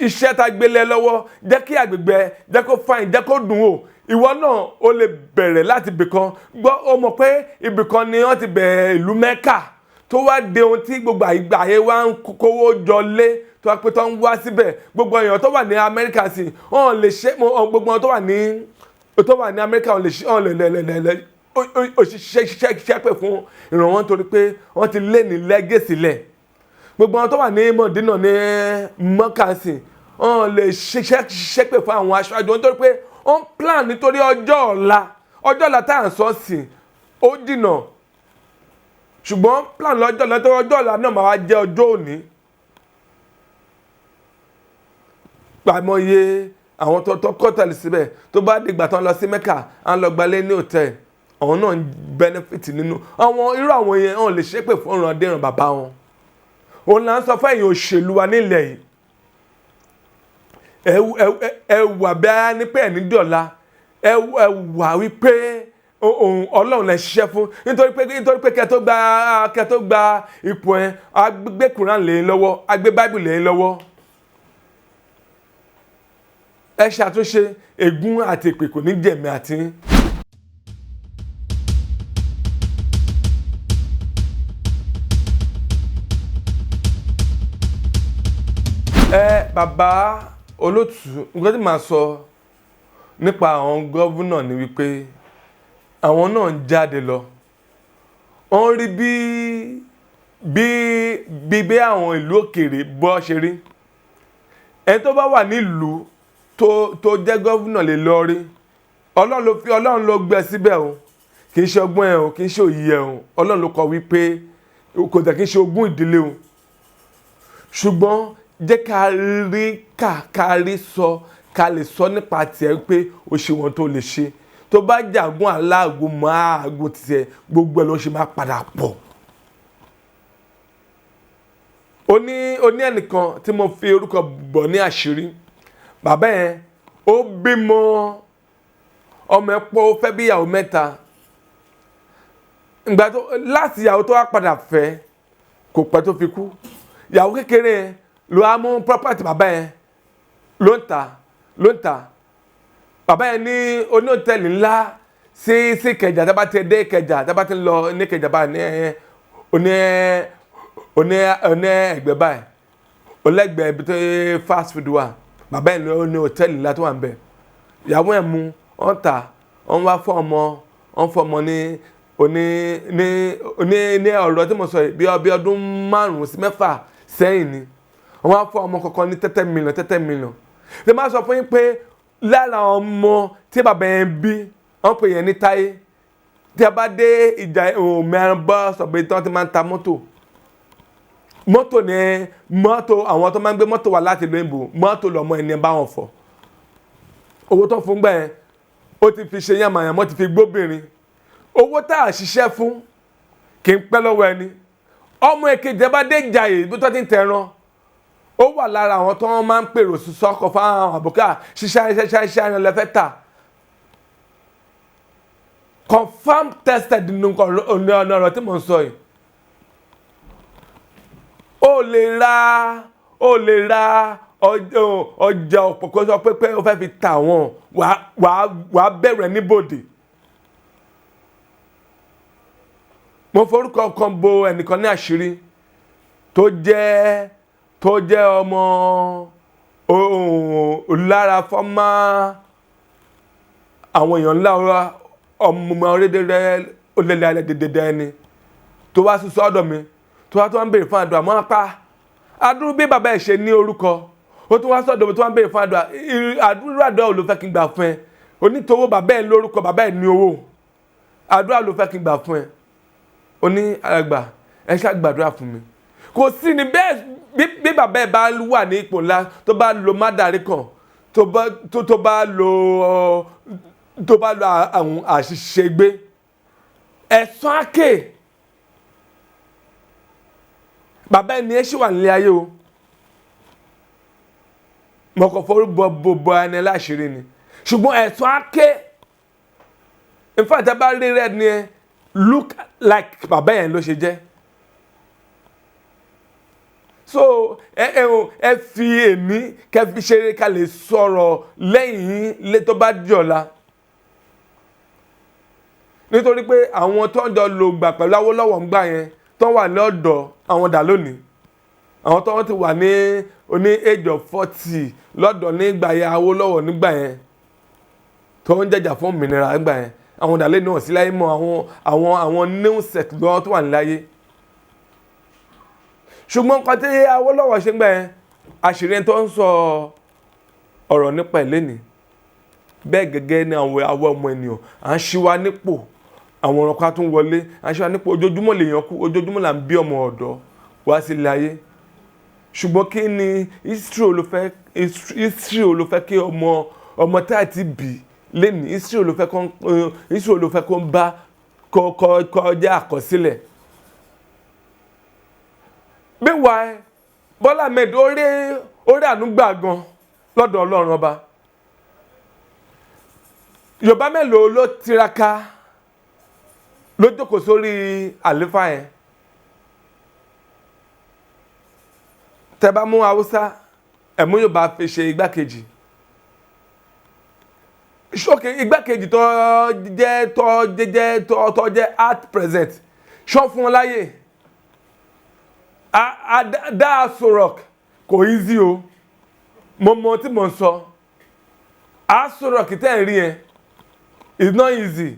iṣẹ́ tá gbélé lọ́wọ́, jẹ́ kí àgbègbè jẹ́ kó fine, jẹ́ kó dùn o. Ìwọ náà ó lè bẹ̀rẹ̀ láti ibìkan. Gbọ́, ó mọ̀ pé ibìkan ni wọ́n ti bẹ̀rẹ̀ ìlú Mẹ́kà tó wá de ohun tí gbogbo àgbáyé wá ń kówó jọ lé, tó wá pé tó ń wá síbẹ̀. Gbogbo èèyàn tó wà ní Amẹ́ríkà sí wọ́n lè ṣe, gbogbo àwọn tó wà ní Amẹ́ríkà wọ́n lè ṣe, wọ́n lè lè òṣìṣẹ́ ṣiṣẹ́ pè fún ìrànwọ́ nítorí pé wọ́n ti lé ní lẹ́gẹ̀sì lẹ̀. Gbogbo àwọn tó wà ní Mọ̀dínà ní Mọ́kà sí wọ́n lè ṣiṣẹ́ pè fún àwọn aṣáájú nítorí pé ó ń plan nítorí ọjọ́ ọ̀la. Ọjọ́ ọ̀la tá à ń sọ sí ó jìnà, ṣùgbọ́n plan lọ́jọ́ ọ̀la nítorí ọjọ́ ọ̀la náà máa wá jẹ́ ọjọ́ òní. Pàmòye àwọn tó kọ́tẹ̀lì síbẹ̀ tó bá dìgbà tán lọ sí Mẹ́kà, á lọ gbalé ní hòtẹ́ẹ̀lì, àwọn náà ń benefit nínú àwọn irú àwọn yẹn. Wọ́n lè ṣépè fún ìrandéran bàbá wọn. Òun là ń sọ fún ẹ̀yin òṣèlú wa nílẹ̀ yìí, ẹ wà bẹ́ẹ̀ ní pé ẹ̀ní dọ̀la, ẹ wà wípé Ọlọ́run lè ṣiṣẹ́ fún. Nítorí pé kẹ́ tó gba ipò ẹ, a gbé Kùránì lé yín lọ́wọ́, a gbé Báíbù lé yín lọ́wọ́. Ẹ ṣàtúnṣe, ègún àti èpè kò ní jẹ̀mí àti. Ẹ bàbá olótù, nǹkan tí màá sọ Nípa àwọn governor ni wípé àwọn náà ń jáde lọ, wọ́n rí bí àwọn ìlú òkèèrè bọ́ ṣe rí. Ẹni tó bá wà nílùú tó jẹ́ governor lè lọ rí, Ọlọ́run ló fi, Ọlọ́run ló gbé síbẹ̀ o. Kì í ṣe ọgbọ́n ẹ o, kì í ṣe òye ẹ o. Ọlọ́run ló kọ wípé kò tẹ̀, kì í ṣe ogún ìdílé o. Ṣùgbọ́n jẹ́ ká rí ká rí sọ, ká lè sọ nípa tiẹ̀ pé o ṣe wọn tó lè ṣe. Tó bá jàgún aláàgùn máa gùn tiẹ̀, gbogbo ẹ̀ ló ṣe máa padà pọ̀. Ó ní ẹnìkan tí mo fi orúkọ bọ̀ ní àṣírí. Bàbá yẹn, ó bímọ, ọmọ ẹ̀ pọ̀. Ó fẹ́ bí ìyàwó mẹ́ta. Ìgbà tó láti ìyàwó tó wá padà fẹ́, kò pẹ́ tó fi kú. Ìyàwó kékeré yẹn ló wá mú property bàbá yẹn, ló ń tà, ló ń tà. Bàbá yẹn ní oní hòtẹ́ẹ̀lì ńlá sí Ìkẹjà. Tá bá ti dé Ìkẹjà, tá bá ti ń lọ ní Ìkẹjà báyìí, ní oní ẹgbẹ́ báyìí, olẹ́gbẹ̀ẹ́ ibi tó fast food wà, bàbá yẹn ló ní hòtẹ́ẹ̀lì ńlá tó wà ń bẹ̀. Ìyàwó ẹ̀ mú, wọ́n tà, wọ́n wá fún ọmọ, wọ́n fún ọmọ ní oní ní oní ní ọ̀rọ̀ tí mo sọ yìí, bí ọdún 5 sí 6 sẹ́yìn ni. Wọ́n wá fún ọmọ kọ̀ọ̀kan ní 30 million, 30 million. Ṣé máa sọ fún yín pé lára ọmọ tí bàbá yẹn bí, wọ́n pè yẹn ní Táyé. Tí a bá dé ìjà mẹ́rin bọ́ sọ̀bẹ́ tí wọ́n ti máa ń ta mọ́tò, mọ́tò ní mọ́tò, àwọn tó máa ń gbé mọ́tò wá láti ìlú òyìnbó, mọ́tò lọ́mọ ẹni bá wọn fọ̀. Owó tó fún gbà yẹn, ó ti fi ṣe yàmàyàmọ́, ti fi gbóbìnrin. Owó tá a ṣiṣẹ́ fún kì í pẹ́ lọ́wọ́ ẹni. Ọmọ èkejì ẹ bá dé Ìjàyè bí tó ti ń tẹran, ó wà lára àwọn tó máa ń pèrò sọ́kọ̀ fáwọn àbùkà ṣiṣẹ́ ṣiṣẹ́ ṣiṣẹ́ ẹran lẹ́fẹ́ tà. Confirm tested nínú ọ̀nà ọ̀rọ̀ tí mò ń sọ yìí. Ó lè ra ọjà ọ̀pọ̀, kó sọ pé ó fẹ́ fi ta àwọn, wàá bẹ̀rẹ̀ níbòdì. Mo forúkọ kan bo ẹnìkan ní àṣírí tó jẹ́ ọmọ lára fọ́mà àwọn èèyàn ńlá, ọmọ orílẹ̀-èdè olèlè ẹni tó wá sí sọ́dọ̀ mi, tó wá ń béèrè fún àdúrà. Mọ́ apá adúrú bí bàbá ẹ̀ ṣe ní orúkọ, ó tún wá sọ́dọ̀ mi, tó wá ń béèrè fún àdúrà. Àdúrà ló fẹ́ kí n gbà fún ẹ? Onítòwó bàbá ẹ̀ lórúkọ, bàbá ẹ̀ ní owó. Àdúrà ló fẹ́ kí n gbà fún ẹ? Ó ní, "Àgbà, ẹ ṣáà gbàdúrà fún mi." Kò sí ni bẹ́ẹ̀. Bí bàbá ẹ̀ bá wà ní ipò ńlá, tó bá lo mádàrí kan, tó bá lo àwọn àṣìṣe gbé ẹ̀sán àkè, bàbá ẹni ẹ ṣì wà nílé ayé o. Mo kàn forúbọ bọ ẹni láṣìírí ni, ṣùgbọ́n ẹ̀sán àkè. In fact, ẹ bá rí rẹ ni ẹ look like bàbá yẹn ló ṣe jẹ́. So ẹ ẹ o ẹ fi èmi kẹ fi ṣeré, ká lè sọ̀rọ̀ lẹ́yìn lé tó bá di ọ̀la, nítorí pé àwọn tó ń jọ lò gbà pẹ̀lú Awólọ́wọ̀ ń gbà yẹn, tó wà lọ́dọ̀ àwọn dà lónìí. Àwọn tó wọ́n ti wà ní oní age of 40 lọ́dọ̀ nígbà yẹn, Awólọ́wọ̀ nígbà yẹn tó ń jẹjà fún òmìnira nígbà yẹn, àwọn dàlẹ́ náà sí láyé mọ́. Àwọn new set lọ́wọ́ tó wà níláyé. Ṣùgbọ́n nǹkan tí Awólọ́wọ̀ ṣe ń gbà yẹn, àṣírí ẹni tó ń sọ ọ̀rọ̀ nípa ẹ̀ lẹ́nìí. Bẹ́ẹ̀ gẹ́gẹ́ ní àwọn awọ ọmọ ènìyàn, à ń ṣí wa nípò, àwọn ọ̀rọ̀ kan tún wọlé, à ń ṣí wa nípò. Ojoojúmọ́ lèèyàn kú, ojoojúmọ́ là ń bí ọmọ ọ̀dọ́ wá sí ilé ayé. Ṣùgbọ́n kí ni history wo ló fẹ́ kí ọmọ tá a ti bì lẹ́nìí, history wo ló fẹ́ kó ń bá kọ́ jẹ́ àkọsílẹ̀? Meanwhile, Bọ́lá Ahmed ó rí àánú gbà gan lọ́dọ̀ Ọlọ́run Ọba. Yorùbá mélòó ló tiraka, ló jókòó sórí àléfà yẹn? Tẹ́ bá mú Haúsá, ẹ̀ mú Yorùbá fi ṣe igbákejì sókè, igbákejì tó jẹ́ at present, ṣọ́ fún wọn láyè dá Aso Rock. Kò easy o. Mo mọ tí mo ń sọ. Aso Rock tẹ́ ń rí yẹn, it's not easy.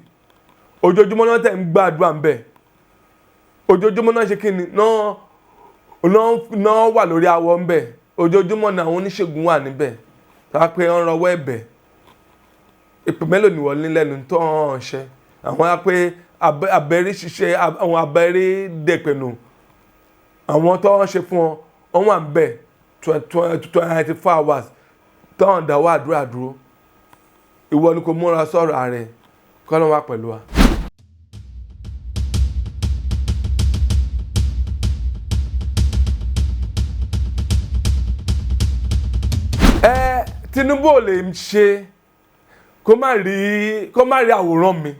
Ojoojúmọ́ náà tẹ̀ ń gbàdúrà ń bẹ̀. Ojoojúmọ́ náà ṣe kí ni náà náà wà lórí awọ ń bẹ̀. Ojoojúmọ́ náà àwọn oníṣègùn wà níbẹ̀, tá a pé ń rọwọ́ ẹ̀bẹ̀. Ìpè mélòó ni wọ́n ní lẹ́nu tó ń ṣe? Àwọn á pé abẹ́rẹ́ ṣiṣẹ́, àwọn abẹ́rẹ́ dẹ̀pẹ̀nù, àwọn tó ń ṣe fún ọ, wọ́n wà ń bẹ̀ 24 hours tó ń dáwọ́ àdúrà dúró. Ìwọ ni kò múra sọ̀rọ̀ ààrẹ kọ́ ló wà pẹ̀lú wa. Ẹ Tinubu ò lè ṣe kó má rí àwòrán mi,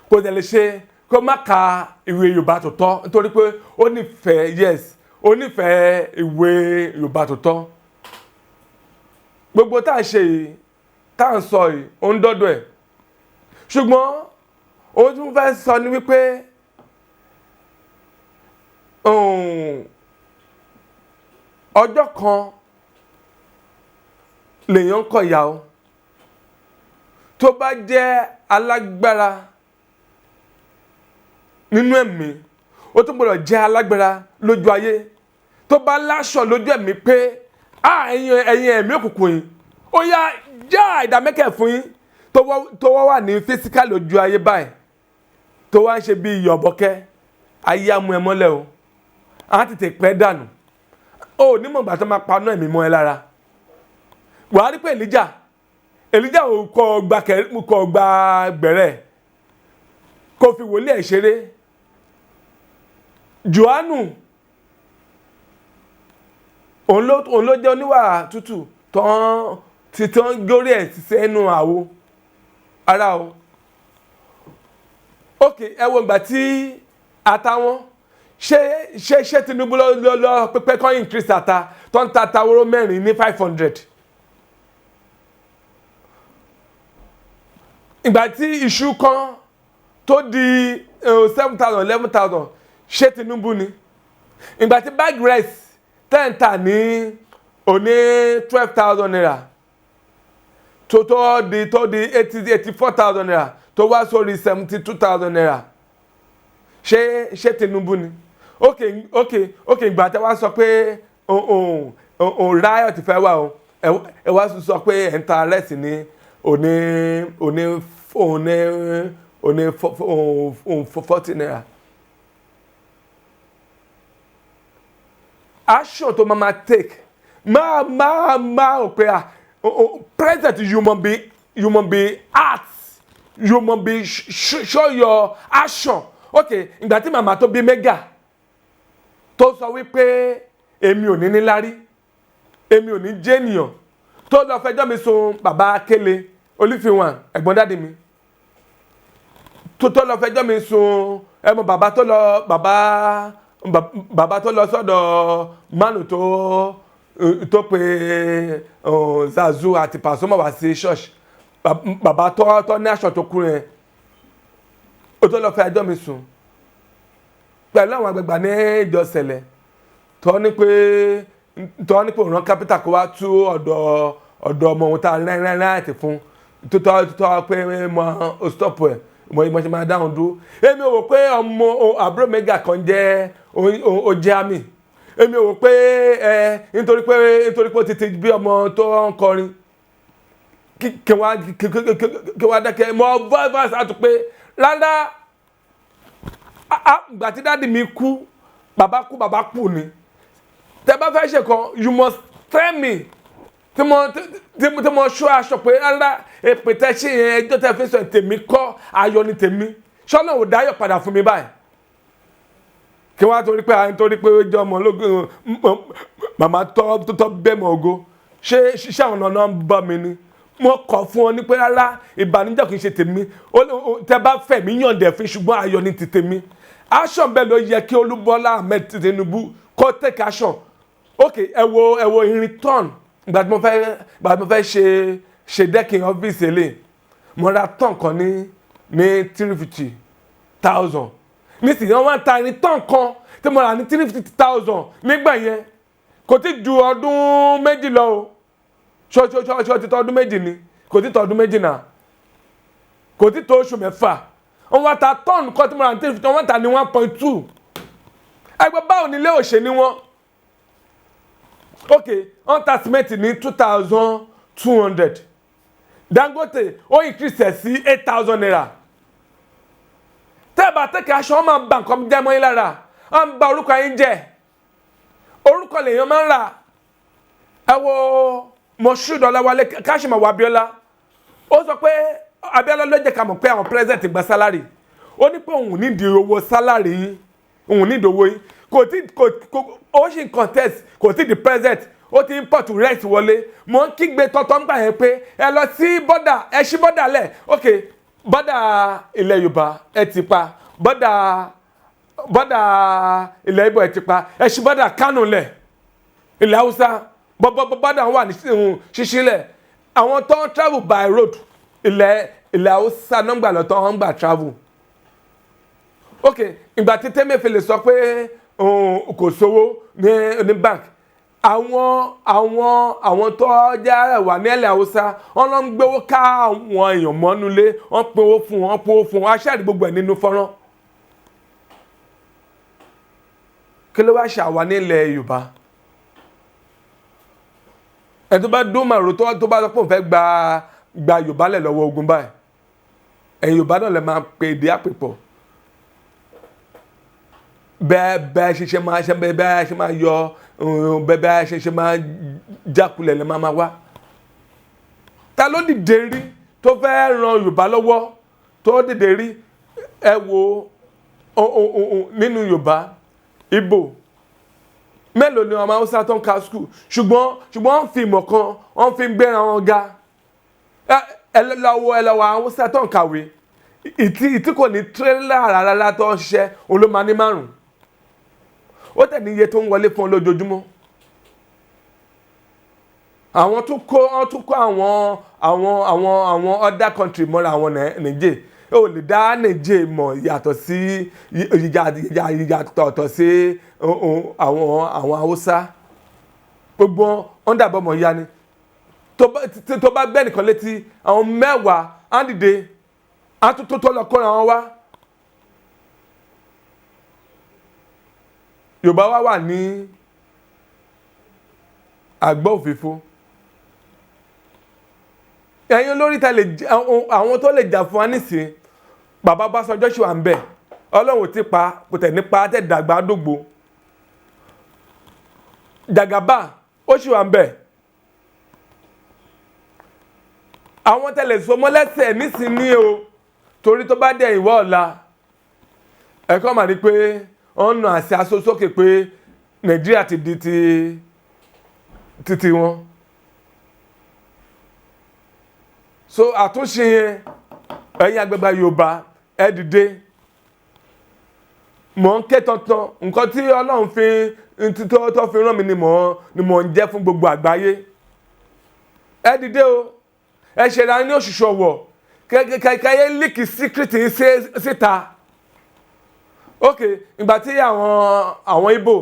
kó tẹ̀lé ṣe kó má ka ìwé Yorùbá tó tọ́, nítorí pé ó nífẹ̀ẹ́, yes, ó nífẹ̀ẹ́ ìwé Yorùbá tó tọ́. Gbogbo tá a ṣe yìí, tá à ń sọ yìí, ó ń dọ́dọ̀ ẹ̀. Ṣùgbọ́n ohun tí mo fẹ́ sọ ni wípé ọjọ́ kan lèèyàn ń kọ̀ ìyá o. Tó bá jẹ́ alágbára nínú ẹ̀mí, ó tún gbọ́dọ̀ jẹ́ alágbára lójú ayé. Tó bá láṣọ lójú ẹ̀mí pé, "Ah, ẹ̀yin ẹ̀mí òkùnkùn yìí, ó yá, já ìdámẹ́kẹ̀ fún yín," tó wá wà ní physical lójú ayé báyìí, tó wá ń ṣe bí iyọ̀bọ̀kẹ́, ayé á mú ẹ mọ́lẹ̀ o, á tètè pẹ́ dànù. Ó nímọ̀ ìgbà tó máa paná ẹ̀mí mọ́ ẹ lára. Wàá rí pé Èlíjà ò kọ́ gba kọ́ gba gbẹ̀rẹ̀ kó fi wòlíì ẹ̀ ṣeré. Jòhánù, òun ló jẹ́ oníwà tútù tán ti tán górí ẹ̀ sẹ́nu àwo ara o. Ok, ẹ wo ìgbà tí àtàwọn ṣé Tinubu lọ pípẹ́ kọ́ increase ata tó ń ta tawóró mẹ́rin ní 500. Ìgbà tí iṣu kan tó di 7,000, 11,000, ṣé Tinubu ni? Ìgbà tí bag rice ten ta ní òní ₦12,000, tó di ₦84,000, tó wá sórí ₦72,000, ṣé Tinubu ni? Ok, ìgbà tí wàá sọ pé òun riot fẹ́ wà o, ẹ wá sọ pé ẹ̀ ń ta rice ní òní ₦40. Action tó máa ma take, máa ò pé ah, president, you must be act, you must be show your action. Ok, ìgbà tí màmá tó bí mega tó sọ wípé èmi ò ní níláárí, èmi ò ní jẹ́ ènìyàn, tó lọ fẹjọ́ mi sùn bàbá Akélé Olúfihàn, ẹ̀gbọ́n daddy mi, tó lọ fẹjọ́ mi sùn, ẹ mọ bàbá tó lọ, bàbá tó lọ sọ́dọ̀ mánu tó pe Zazu àti Pasuma wá sí ṣọ́ọ̀ṣì, bàbá tó ní aṣọ tó kú yẹn, ó tó lọ fẹ́ ẹjọ́ mi sùn pẹ̀lú àwọn àgbàgbà ní ìjọ sẹ̀lẹ̀, tó ní pé òun rán kápítà kó wá tú ọ̀dọ̀ ọmọ òun tá a rẹ́ rẹ́ rẹ́ àti fún tó pé mo ò stop ẹ̀, mo ṣe máa dáhùn dúró. Èmi ò wò pé ọmọ àbúrò mẹ́gà kan jẹ́ ó jẹ́ àmì. Èmi ò wò pé ẹ nítorí pé ó ti ti bí ọmọ tó ń kọrin kí wá dákẹ́. Mo voice out pé rárá, ìgbà tí daddy mi kú, bàbá kú, bàbá kú ni. Tẹ bá fẹ́ ṣe kan, you must tell me. Tí mo ṣọ́ aṣọ pé rárá, èpè tẹ ṣe yẹn, ẹjọ́ tẹ fi sọ tèmi kọ́, ayọ̀ ni tèmi. Ṣọ́nà ò dáyọ̀ padà fún mi báyìí kí wọ́n á torí pé à ń torí pé ó jẹ́ ọmọ ológun, màmá tó bẹ́ẹ̀ mọ̀ ògo. Ṣé ṣiṣẹ́ àwọn ọ̀nà ń bá mi ni? Mo kọ̀ fún ọ ní pé rárá, ìbànújẹ́ kì í ṣe tèmi. Tẹ bá fẹ́ mi yànjẹ́ fún, ṣùgbọ́n ayọ̀ ni ti tèmi. Action bẹ́ẹ̀ ló yẹ kí Olúbọ́lá Ahmed Tinubu kó take action. Ok, ẹ wo irin tọ́n. Ìgbà tí mo fẹ́ ṣe decking ọ́fíìsì eléyìí, mo ra tọ́n kan ní 350,000. Nísìnyí wọ́n wá ń ta irin tọ́n kan tí mo rà ní 350,000 nígbà yẹn, kò tí ju ọdún 2 lọ o. Ṣọ́ ti tọ́ ọdún 2 ni. Kò tí tó ọdún 2 náà, kò tí tó oṣù 6. Wọ́n wá ta tọ́ọ̀nù kan tí mo rà ní 350, wọ́n ta ní 1.2. Ẹgbẹ́ báwo ni ilé òṣè ni wọ́n? Ok, wọ́n ta cement ní 2,200. Dangote ó increase ẹ̀ sí 8,000 naira. Tẹ́ ẹ bá tẹ́kẹ̀ aṣọ, wọn máa ba nǹkan jẹ́ mọ́ yín lára, wọ́n ń ba orúkọ yín jẹ́. Orúkọ lèèyàn máa ń rà. Ẹ wo Moshood Ọláwálé Káṣímọ̀ Abíọ́lá, ó sọ pé Abíọ́lá ló jẹ́ ká mọ̀ pé àwọn president gba salary. Ó ní pé òun nídìí owó salary yín, òun nídìí owó yín. Kò tí kò kò ó sì ń contest, kò tí di president, ó ti import rice wọlé. Mò ń kígbe tọ́tọ́ ń gbà yẹn pé ẹ lọ sí border, ẹ ṣí border lẹ̀. Ok, border ilẹ̀ Yorùbá ẹ ti pa, border ilẹ̀ Ìgbò ẹ ti pa, ẹ ṣí border Kánò lẹ̀, ilẹ̀ Haúsá border wà ní ṣíṣí lẹ̀. Àwọn tó ń travel by road, ilẹ̀ Haúsá nọ́ngbà lọ́tọ́ ń gbà travel. Ok, ìgbà tí Emefiele sọ pé kò sówó ní bank, àwọn tó jẹ́ wà ní ilẹ̀ Haúsá, wọ́n lọ ń gbowó ká àwọn èèyàn mọ́nulé, wọ́n pinwó fún wọn, pinwó fún wọn, aṣáàdì gbogbo ẹ̀ nínú fọ́nrán. Kí ló wá ṣe àwa nílẹ̀ Yorùbá? Ẹ tó bá dún màrò tó bá sọ pé òun fẹ́ gba Yorùbá lẹ̀ lọ́wọ́ ogun báyìí, ẹ̀yin Yorùbá náà lè máa pe èdè àpèpọ̀. Bẹ́ẹ̀ bẹ́ẹ̀ ṣe ṣe máa ṣe, bẹ́ẹ̀ bẹ́ẹ̀ ṣe máa yọ, bẹ́ẹ̀ bẹ́ẹ̀ ṣe ṣe máa jákulẹ̀ lè máa wá. Ta ló dìde rí tó fẹ́ ran Yorùbá lọ́wọ́ tó dìde rí? Ẹ wo nínú Yorùbá, Ìgbò mélòó ni ọmọ Haúsá tó ń ka school, ṣùgbọ́n wọ́n fi ìmọ̀ kan, wọ́n fi ń gbéra wọn ga. Ẹ lọ́wọ́ Haúsá tó ń kàwé, ìtí kò ní tírélà rárá tó ń ṣiṣẹ́, òun ló máa ní 5. Ó tẹ̀ ní iye tó ń wọlé fún ọ lójoojúmọ́. Àwọn tún kó, wọ́n tún kó àwọn other country mọ́ra àwọn Nàìjẹ́. Ó lè dá Nàìjẹ́ mọ̀ yàtọ̀ sí yàtọ̀ sí àwọn Haúsá. Gbogbo wọn dàbọ̀ mọ̀ ya ni. Tó bá gbẹ́ nìkan létí, àwọn 10 á dìde, á tún tó lọ kóra wọn wá. Yorùbá wá wà ní àgbọ̀ òfìfo. Ẹ̀yin olórí ta lè àwọn tó lè jà fún wa nísìn, bàbá Ọbásanjọ́ ṣì wà ń bẹ̀, Ọlọ́run ti pa kò tẹ̀ nípa tẹ̀ dàgbà dògbò. Jàgàbá ó ṣì wà ń bẹ̀. Àwọn tẹ̀lé sọmọlẹ́sẹ̀ nísìnyí o, torí tó bá dẹ̀ ìwọ ọ̀la, ẹ̀kọ́ mà ní pé wọ́n nà àṣẹ aṣọ sókè pé Nàìjíríà ti di ti títí wọn. So àtúnṣe yẹn, ẹ̀yin àgbàgbà Yorùbá ẹ dìde. Mò ń ké tantan nǹkan tí Ọlọ́run fi tó fi rán mi ni mò ń jẹ́ fún gbogbo àgbáyé. Ẹ dìde o, ẹ ṣẹ̀dá ní òṣùṣù ọ̀wọ̀ kẹ́kẹ́ líkì síkírìtì síta. Ok, ìgbà tí àwọn Ìgbò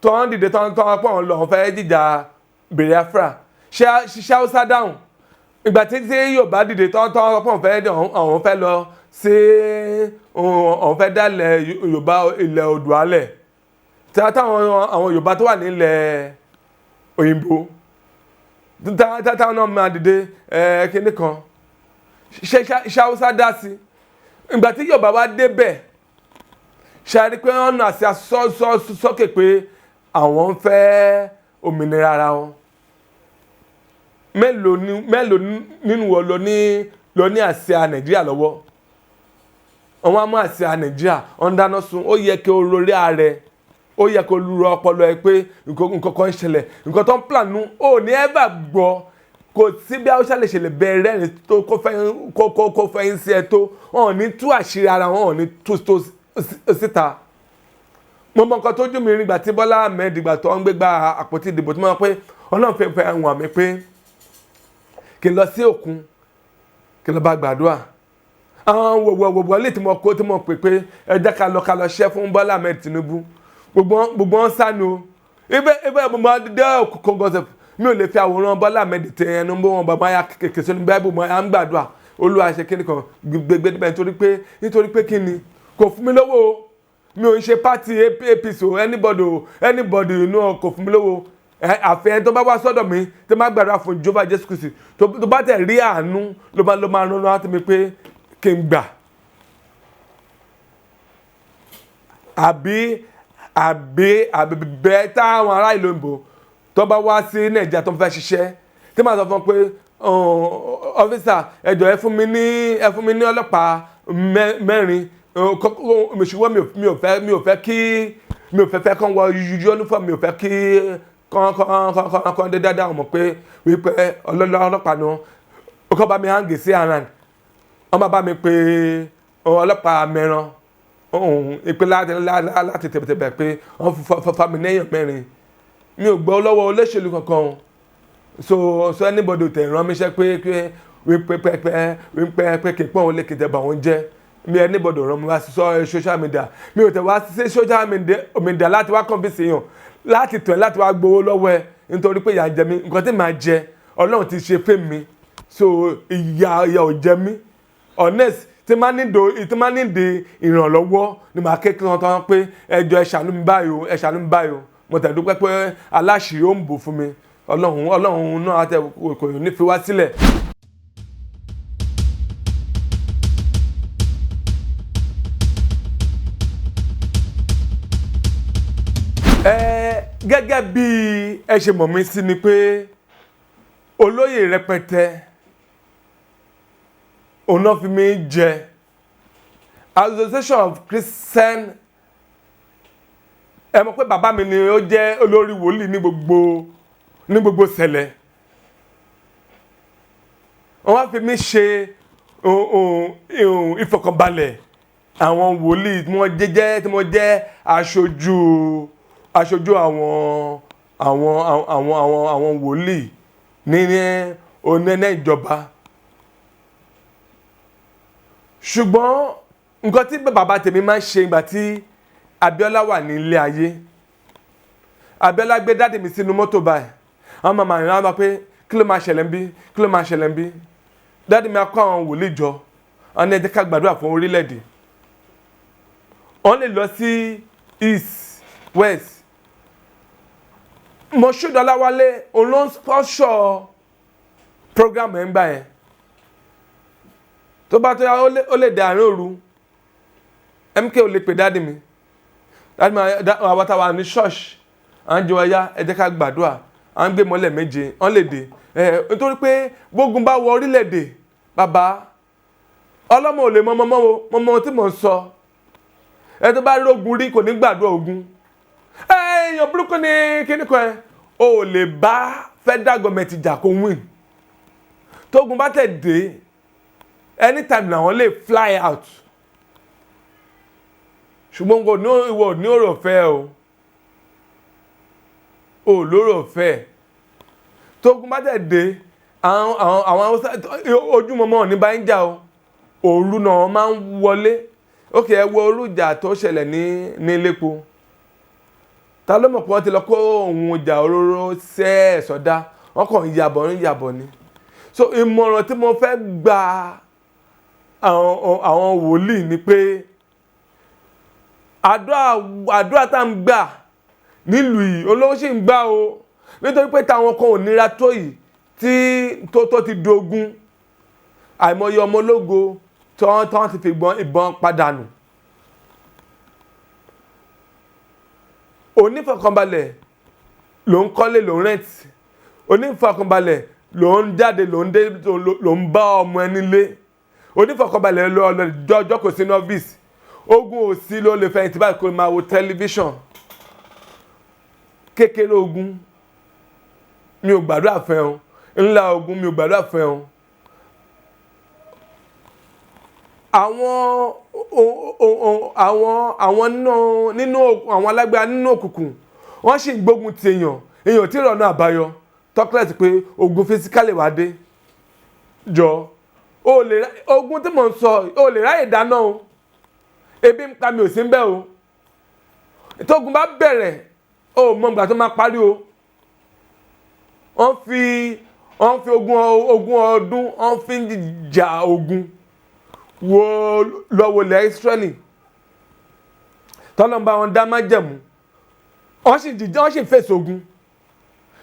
tó ń dìde tó ń pọ̀ ń lọ, wọ́n fẹ́ jìjà Biafra, ṣe Haúsá dáhùn. Ìgbà tí Yorùbá dìde tó ń pọ̀ àwọn fẹ́ lọ sí, àwọn fẹ́ dálẹ̀ Yorùbá ilẹ̀ Oòduà lẹ̀. Táwọn àwọn Yorùbá tó wà nílẹ̀ òyìnbó táwọn náà máa dìde kíní kan, ṣe Haúsá dá sí. Ìgbà tí Yorùbá wá débẹ̀, ṣe a rí pé wọ́n nà sí sọ́kè pé àwọn ń fẹ́ òmìnira ara wọn. Mélòó nínú wọn ló ní àsíá Nàìjíríà lọ́wọ́? Wọ́n á mú àsíá Nàìjíríà, wọ́n dáná sun. Ó yẹ kí o rorí ààrẹ, ó yẹ kó lu ọpọlọ ẹ pé nǹkan kan ń ṣẹlẹ̀, nǹkan tó ń plan nu, ó ní ẹ bá gbọ́. Kò sí bí Haúsá lè ṣe lè bẹ rẹ́rìn tó kó fẹ́ ń sí ẹ tó, wọn ò ní tú àṣírí ara wọn, ò ní tú tó síta. Mo mọ nǹkan tó jú mi rí ìgbà tí Bọ́lá Ahmed ìgbà tó ń gbégbá àpótí ìdìbò, tí mo mọ̀ pé Ọlọ́run fẹ́ fẹ́ wọ̀n mi pé kí n lọ sí òkun, kí n lọ bá gbàdúrà. Àwọn wọ̀wọ̀wọ̀ lè tí mo kó tí mo pè pé ẹ jẹ́ ká lọ ṣẹ́ fún Bọ́lá Ahmed Tinubu. Gbogbo wọn sá nu. Ibẹ̀ mo máa dé òkun gọ́sẹ̀. Mi ò lè fi àwòrán Bọ́lá Ahmed tẹ ẹnu bó wọn bàbá ya kékeré sínú Báíbù mọ́ à ń gbàdúrà, Olúwa ṣe kíni kan gbégbé nítorí pé kíni kò fún mi lówó o. Mi ò ń ṣe party APC o, anybody o, anybody inú kò fún mi lówó. Àfẹ́ ẹni tó bá wá sọ́dọ̀ mi tó má gbàdúrà fún Jehova Jésù Kristi, tó bá tẹ̀ rí àánú, ló máa rán láti mi pé kí n gbà, àbí bẹ́ẹ̀ táwọn ará ìlú òyìnbó tó bá wá sí Nàìjíríà tó ń fẹ́ ṣiṣẹ́, tí màá sọ fún wọn pé, "Officer, ẹ jọ̀ọ́, ẹ fún mi ní ọlọ́pàá mẹ́rin, ṣùgbọ́n mi ò fẹ́ kán wọ uniform, mi ò fẹ́ kí kán dé dáadáa mọ̀ pé wípé ọlọ́pàá ni wọ́n." Ó kọ́ bá mi hang sí around, wọ́n bá mi pé ọlọ́pàá mẹ́ran ìpè láti tẹ̀tẹ̀bẹ̀ pé wọ́n fa mi lẹ́yìn mẹ́rin. Mi ò gbọ́ lọ́wọ́ olóṣèlú kankan. So anybody tẹ̀ rán mi iṣẹ́ pé wípé pé wípé pé kí n pọ́n òun lè kí n tẹ̀ bà wọ́n jẹ́ mi, anybody rán mi wá sí social media. Mi ò tẹ̀ wá sí social media láti wá convince èèyàn, láti tẹ̀ láti wá gbowó lọ́wọ́ ẹ, nítorí pé ìyà ń jẹ mí. Nǹkan tí màá jẹ, Ọlọ́run ti ṣe fún mi, so ìyà ò jẹ mí. Honest, tí máa nílò ìrànlọ́wọ́ ni màá ké kí wọ́n tán pé, "Ẹ jọ̀ọ́, ẹ ṣàánú mi báyìí o, ẹ ṣàánú mi báyìí o." Mo tẹ̀ dúpẹ́ pé aláṣìírí ó ń bò fún mi. Ọlọ́run náà tẹ kò ní fi wá sílẹ̀. Ẹ gẹ́gẹ́ bí ẹ ṣe mọ̀ mí sí ni pé olóyè rẹpẹtẹ òun náà fi mí jẹ Association of Christian. Ẹ mọ̀ pé bàbá mi ni ó jẹ́ olórí wòlíì ní gbogbo sẹ̀lẹ̀. Wọ́n wá fi mí ṣe ìfọ̀kànbalẹ̀ àwọn wòlíì tí wọ́n jẹ́ aṣojú àwọn wòlíì ní onẹ́nẹ́ ìjọba. Ṣùgbọ́n nǹkan tí bàbá tèmi máa ń ṣe ìgbà tí Abíọ́lá wà ní ilé ayé, Abíọ́lá gbé daddy mi sínú mọ́tò báyìí, àwọn màmá rìn àwọn pé, "Kí ló máa ṣẹlẹ̀ ń bí? Kí ló máa ṣẹlẹ̀ ń bí?" Daddy mi á kó àwọn wòlíì jọ, àwọn ní, "Ẹ jẹ́ ká gbàdúrà fún orílẹ̀-èdè." Wọ́n lè lọ sí east, west. Moshood Ọláwálé òun ló ń sponsor program ẹ̀ ń gbà yẹn. Tó bá tó yá, ó lè dé àárín òru, MK ò lè pè daddy mi. Daddy mi, àwọn táwa ní ṣọ́ọ̀ṣì, à ń jẹ ọyá, "Ẹ jẹ́ ká gbàdúrà." À ń gbé mọ́lẹ̀ méje, wọ́n lè dé ẹ, nítorí pé gbógun bá wọ orílẹ̀-èdè, bàbá ọlọ́mọ ò lè mọ ọmọ mọ́ mọ́ tí mò ń sọ. Ẹ tó bá rí ogun rí kò ní gbàdúrà ogun. Ẹ èèyàn burúkú ni kíní kan, ẹ o lè bá federal government jà kó win. Tógun bá tẹ̀ dé, anytime làwọn lè fly out. Ṣùgbọ́n kò ní ìwọ ní ọ̀rọ̀ ọ̀fẹ́ o, ò lóró ọ̀fẹ́. Tógun bá tẹ̀ dé, àwọn Haúsá ojúmọmọ ní bá ń jà o, òru náà máa ń wọlé. Ókè, ẹ wo orújà tó ṣẹlẹ̀ ní Ilépo. Ta ló mọ̀ pé wọ́n ti lọ kó ohun ìjà olóró sẹ́ sọ́dá? Wọ́n kàn ń yàbọ̀ ń yàbọ̀ ni. So ìmọ̀ràn tí mo fẹ́ gba àwọn wòlíì ni pé àdúrà tá ń gbà nílùú yìí, olówó sì ń gbà o, nítorí pé táwọn kan ò nira tó yìí tí tó ti dogun. Àìmọye ọmọ ológo tí wọ́n ti fi ìbọn padànù. Onífọ̀kànbalẹ̀ ló ń kọ́lé, ló ń rent. Onífọ̀kànbalẹ̀ ló ń jáde, ló ń dé, ló ń bá ọmọ ẹni lé. Onífọ̀kànbalẹ̀ ló lọ jọjọ́ kò sínú ọ́fíìsì. Ogun ò sí, ló lè fẹ̀yìntì báyìí kó máa wo tẹlifíṣàn. Kékeré ogun, mi ò gbàdúrà fẹ́ o. Ńlá ogun, mi ò gbàdúrà fẹ́ o. Àwọn nínú àwọn alágbára nínú òkùnkùn, wọ́n sì ń gbógun ti èèyàn, èèyàn tí ìrọ̀nà àbáyọ tọ́kílẹ̀tì pé ogun physically wá dé jọ o lè ogun tí mò ń sọ, o lè ráyè dáná o. Ebi ń pa mi, ò sí ń bẹ́ o. Tógun bá bẹ̀rẹ̀, o mọ ìgbà tó máa parí o. Wọ́n fi 20 ọdún wọ́n fi ń jà ogun wo lọ́wọ́ ilẹ̀ Ísírẹ́lì tọ́lọ́n bá wọn dá májẹ̀mú. Wọ́n sì jìjà, wọ́n sì fèsì ogun,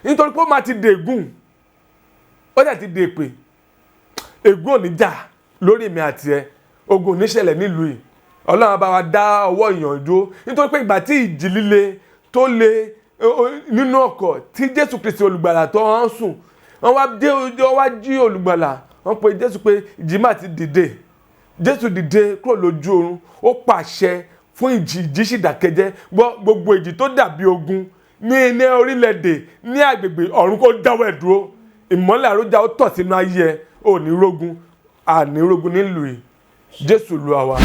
nítorí pé ó máa ti dègùn, ó dẹ̀ ti dèpè. Ègún ò ní jà lórí èmi àti ẹ. Ogun ò ní ṣẹlẹ̀ nílùú yìí. Ọlọ́run bá wa dá ọwọ́ ìyànjú dúró, nítorí pé ìgbà tí ìjì líle tó le nínú ọkọ̀ tí Jésù Kristi olùgbàlà tó ń sùn, wọ́n wá dé, wọ́n wá jí olùgbàlà. Wọ́n pe Jésù pé ìjì má ti dìde. Jésù dìde kúrò lójú oorun, ó pàṣẹ fún ìjì, ìjì sì dákẹ́jẹ́. Gbọ́, gbogbo ìjì tó dàbí ogun ní orílẹ̀-èdè, ní agbègbè, ọ̀run kó dáwọ́ ẹ̀ dúró. Ìmọ́lẹ̀ àrójà ó tọ̀ sínú ayé ẹ. Ò ní rógun, àní rógun nílùú yìí. Jésù Olúwa wa.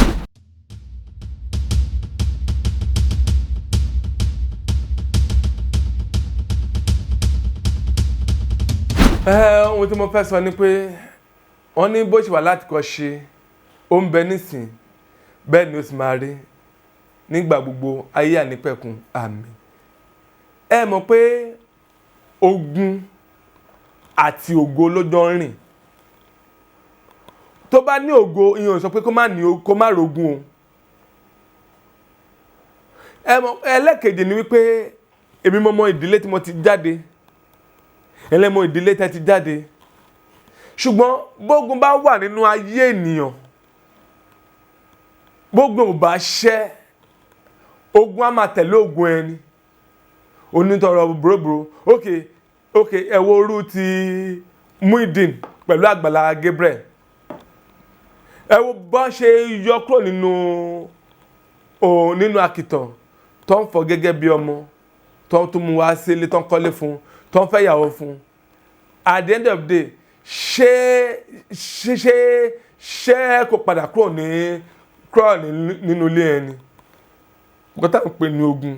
Ohun tí mo fẹ́ sọ ni pé wọ́n ní bó ṣe wà láti kọ́ ṣe, ó ń bẹ nísìn, bẹ́ẹ̀ ni ó sì máa rí nígbà gbogbo ayé ànípẹ̀kun. Àmín. Ẹ mọ̀ pé ogun àti ògo ló jọ ń rìn. Tó bá ní ògo, ìyẹn ò sọ pé kó má ní, kó má rogun o. Ẹ mọ̀, ẹlẹ́kejì ni wípé èmi mo mọ ìdílé tí mo ti jáde, ẹlẹ́mọ ìdílé tẹ́ ti jáde. Ṣùgbọ́n bógun bá wà nínú ayé ènìyàn, bógun ò bá ṣẹ́, ogun á máa tẹ̀lé ogun ẹni onítọ̀rọ̀ bòròbòrò. Ok, ẹ wo orú ti Muideen pẹ̀lú Àgbàlá Gabriel. Ẹ wo bọ́n ṣe yọ kúrò nínú àkìtàn tó ń fọ gẹ́gẹ́ bí ọmọ, tó ń tún mú wá sílé, tó ń kọ́lé fún, tó ń fẹ́ ìyàwó fún. At the end of the day, ṣé kò padà kúrò ní nínú ilé ẹni? Nǹkan tá à ń pè ní ogun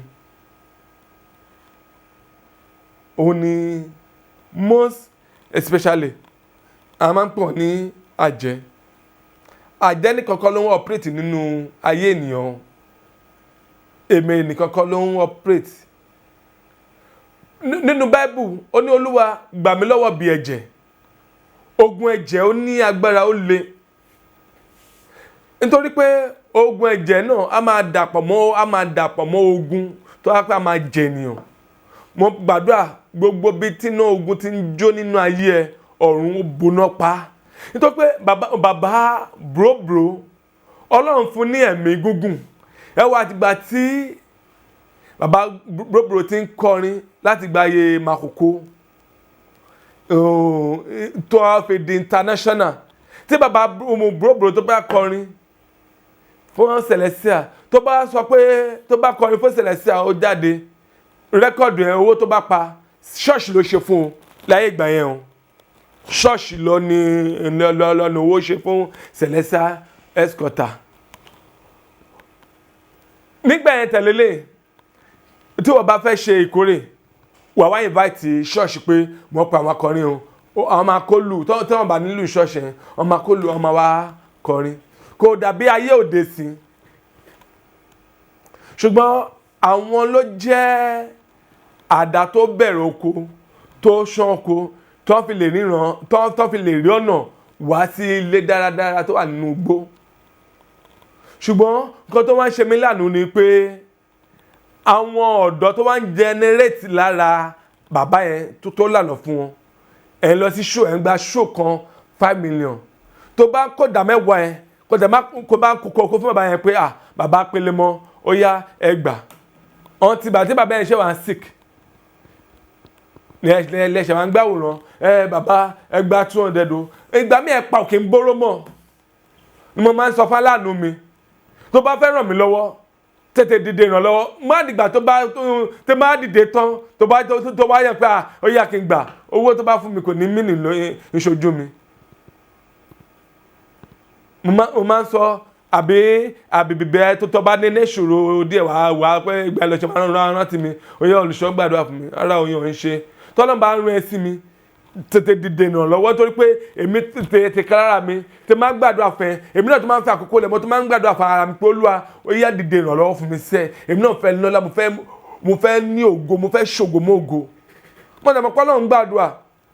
òun ni, most especially, a máa ń pọ̀ ní àjẹ́. Àjẹ́ nìkan kọ́ ló ń operate nínú ayé ènìyàn. Èmi nìkan kọ́ ló ń operate nínú Bible. Ó ní, "Olúwa, gbà mí lọ́wọ́ bí ẹ̀jẹ̀." Ogun ẹ̀jẹ̀, ó ní agbára, ó le, nítorí pé ogun ẹ̀jẹ̀ náà á máa dàpọ̀ mọ́ ogun tó wá pé a máa jẹ ènìyàn. Mo gbàdúrà, gbogbo bíi tí iná ogun ti ń jó nínú ayé ẹ, ọ̀run ó boná pa. Nítorí pé bàbá bróbró, Ọlọ́run fún ní ẹ̀mí gígùn. Ẹ wá àtìgbà tí bàbá bróbró ti ń kọrin láti gba ayé Makoko tó a fi di international, tí bàbá bróbró tó bá kọrin fún Celestial, tó bá sọ pé tó bá kọrin fún Celestial, ó jáde record ẹ̀, owó tó bá pa, ṣọ́ọ̀ṣì ló ṣe fún un láyé ìgbà yẹn o. Ṣọ́ọ̀ṣì lọ ní lọ́nà owó ṣe fún Celestial headquarter nígbà yẹn. Tẹ̀lélẹ̀ tí wọ́n bá fẹ́ ṣe ìkórè, wà wá invite ṣọ́ọ̀ṣì pé wọ́n pa àwọn akọrin o, àwọn máa kó lù tí wọ́n bá nílùú ṣọ́ọ̀ṣì yẹn, wọ́n máa kó lù, wọ́n máa wá kọrin. Kò dàbí ayé òde sí. Ṣùgbọ́n àwọn ló jẹ́ àdá tó bẹ̀rẹ̀ oko, tó ṣán oko, tó fi lè ríran, tó fi lè rí ọ̀nà wá sí ilé dáradára tó wà nínú igbó. Ṣùgbọ́n nǹkan tó wá ń ṣe mí lánàá ni pé àwọn ọ̀dọ́ tó wá ń generate lára bàbá yẹn tó lànà fún wọn, ẹ̀ ń lọ sí show, ẹ̀ ń gba show kan 5 million, tó bá kó dà 10 yẹn, kó dà má kó bá kó kó fún bàbá yẹn pé, "Ah, bàbá pélé mọ́, ó yá, ẹ gbà." Ọ̀n ti bàtí bàbá yẹn ṣe wà ń sick lẹ́sẹ̀ máa ń gbàwòrán ẹ, "Bàbá, ẹ gba 200 o." Ìgbà mi ẹ̀ pa òkè ń bóró mọ́ ni mo máa ń sọ fún aláàánú mi, tó bá fẹ́ ràn mí lọ́wọ́, tètè dìde ìrànlọ́wọ́. Má dìgbà tó bá tó má dìde tán, tó bá tó wá yẹ pé, "À, ó yá, kí n gbà." Owó tó bá fún mi kò ní mí nìlò ìṣojú mi. Mo máa ń sọ àbí bíbẹ tó bá ní ìṣòro díẹ̀ wá wá pé ìgbà lọ́sẹ̀ máa ń rántí mi, "Ó yẹ, olùṣọ́, gbàdúrà fún mi." Ara òun yóò ń ṣe tọ́lọ́ bá ń rán ẹ sí mi, tètè dìde ìrànlọ́wọ́, torí pé èmi tètè kárára mi tè máa ń gbàdúrà fún ẹ. Èmi náà tó máa ń fi àkókò lẹ̀, mo tó máa ń gbàdúrà fún ara mi pé, "Olúwa, ó yá, dìde ìrànlọ́wọ́ fún mi sẹ́. Èmi náà fẹ́ lọ́lá, mo fẹ́ ní ògo, mo fẹ́ ṣògo mọ́ ògo." Mo dẹ̀ mọ̀ pé Ọlọ́run gbàdúrà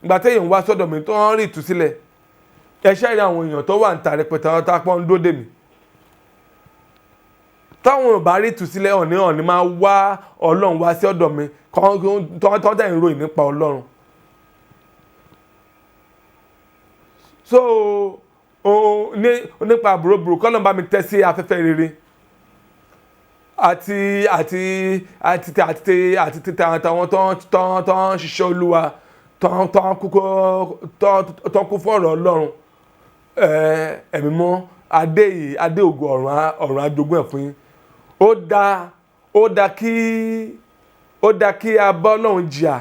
ìgbà téèyàn wá sọ́dọ̀ mi tó ń rí ìtúsílẹ̀. Ẹ ṣe rí àwọn èèyàn tó wà ń ta rẹpẹtẹ àwọn tá a pọ́n ń dóde mi. Táwọn ò bá rí ìtúsílẹ̀, ọ̀ní ọ̀ní máa wá Ọlọ́run wá sí ọ̀dọ̀ mi tó tẹ̀ ń ròyìn nípa Ọlọ́run. So nípa àbúròbùrò, kọ́lọ́n bá mi tẹ́ sí afẹ́fẹ́ rere àti àti àti àti àti títa àtàwọn tó ń ṣiṣẹ́ Olúwa, tó ń kú fún ọ̀rọ̀ Ọlọ́run. Ẹ̀mí mọ́ adé yìí, adé ògo ọ̀run ajogún ẹ̀ fún yín. Ó dá kí a bá Ọlọ́run jà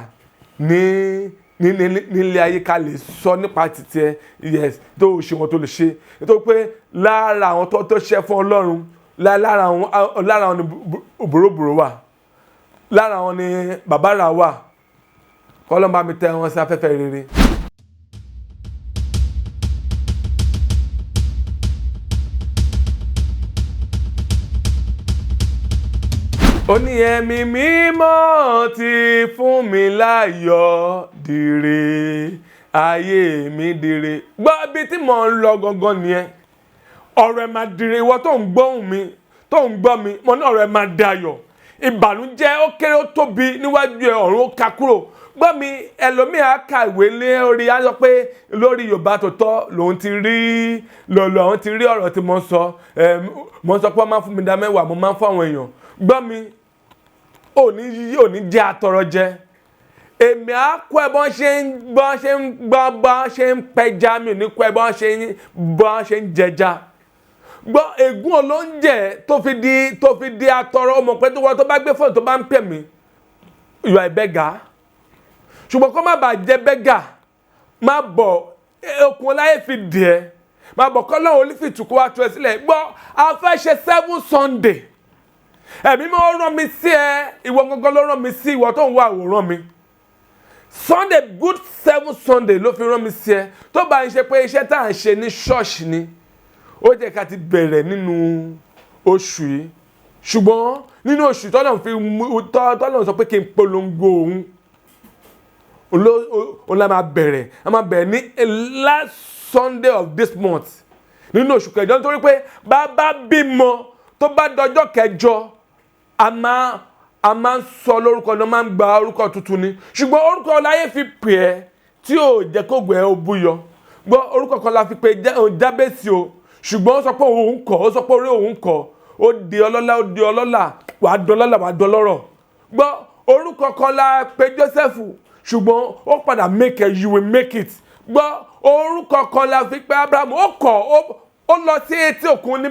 ní nílé ayé, ká lè sọ nípa títí ẹ. Yes, tó o ṣe wọn tó lè ṣe, nítorí pé lára àwọn tó ṣiṣẹ́ fún Ọlọ́run, lára àwọn ni bòròbòrò wà, lára àwọn ni bàbára wà. Kọ́lọ́n bá mi tẹ́ wọn sí afẹ́fẹ́ rere. Ó ní ẹ̀mí mímọ́ ti fún mi láyọ̀ dire, ayé mi dire. Gbọ́, ibi tí mò ń lọ gangan nìyẹn. Ọ̀rọ̀ ẹ̀ máa dire. Ìwọ tó ń gbóhùn mi, tó ń gbọ́ mi, mo ní ọ̀rọ̀ ẹ̀ máa dayọ̀. Ìbànújẹ́, ó kéré, ó tóbi níwájú ẹ̀, ọ̀run ó ka kúrò. Gbọ́ mi, ẹlòmíì á ka ìwé lórí, á sọ pé lórí Yorùbá tó tọ́ lòun ti rí lòun ti rí ọ̀rọ̀ tí mo ń sọ. Mo ń sọ pé wọ́n máa ń fún mi dá 10, mo máa ń fún àwọn èèyàn. Gbọ́ mi, òní yí òní jẹ́ atọrọ jẹ. Èmi á kọ́ ẹ bọ́n ṣe ń pẹja, mi ò ní kọ́ ẹ bọ́n ṣe ń jẹja. Gbọ́, ègún olóúnjẹ tó fi di atọrọ. Ọmọ pé tó wọ́n tó bá gbé fóònù, tó bá ń pè mí, you are a beggar. Ṣùgbọ́n kó má bàa jẹ́ beggar, má bọ̀. Okùn láyé fi dì ẹ́, má bọ̀. Kọ́ lọ́wọ́ olífìtù kó wá tú ẹ sílẹ̀. Gbọ́, a fẹ́ ṣe seven Sunday. Ẹ̀mí mi ó rán mi sí ẹ, ìwọ gangan ló rán mi sí, ìwọ tó ń wá àwòrán mi. Sunday, good seven Sunday ló fi rán mi sí ẹ. Tó bá ń ṣe pé iṣẹ́ tá à ń ṣe ní ṣọ́ọ̀ṣì ni, ó jẹ́ ká ti bẹ̀rẹ̀ nínú oṣù yìí. Ṣùgbọ́n nínú oṣù tọ́lọ̀ fi tọ́lọ̀ sọ pé kí n polongo òun, òun la máa bẹ̀rẹ̀. A máa bẹ̀rẹ̀ ní last Sunday of this month nínú oṣù kẹjọ, nítorí pé bàbá bímọ, tó bá dọjọ́ kẹjọ, a máa ń sọ lórúkọ náà, máa ń gba orúkọ tuntun ni. Ṣùgbọ́n orúkọ láyé fi pè ẹ́ tí ò jẹ́ kó gbẹ ó búyọ. Gbọ́, orúkọ kan la fi pe Jábésì o, ṣùgbọ́n ó sọ pé òun kọ̀, ó sọ pé orí òun kọ̀, ó di ọlọ́lá, ó di ọlọ́lá. Wàá dọlọ́lá, wàá dọlọ́rọ̀. Gbọ́, orúkọ kan la pe Joseph, ṣùgbọ́n ó padà make it. You will make it. Gbọ́, orúkọ kan la fi pe Abraham, ó kọ̀, ó lọ sí etí òkun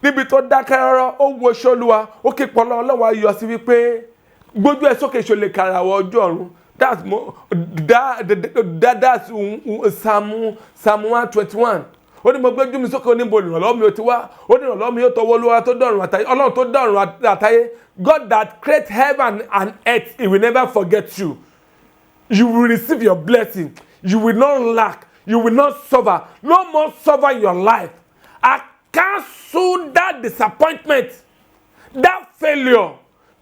níbi tó dákẹ́ rọ́rọ́, ó wo ṣolúwa, ó ké pọ̀ lọ́wọ́, ayọ̀ sí wípé gbójú ẹ̀ sókè, ṣo lè kàràwọ̀ ọjọ́ ọ̀run. That's mo that that that's Psalm 121. Ó ní mo gbójú mi sókè, oníbo ìrànlọ́wọ́ mi ò ti wá? Ó ní ìrànlọ́wọ́ mi yóò tọwọ́ Olúwa tó dọ̀run àtayé, Ọlọ́run tó dọ̀run àtayé. God that create heaven and earth, he will never forget you. You will receive your blessing. You will not lack. You will not suffer. No more suffer in your life. I cancel that disappointment, that failure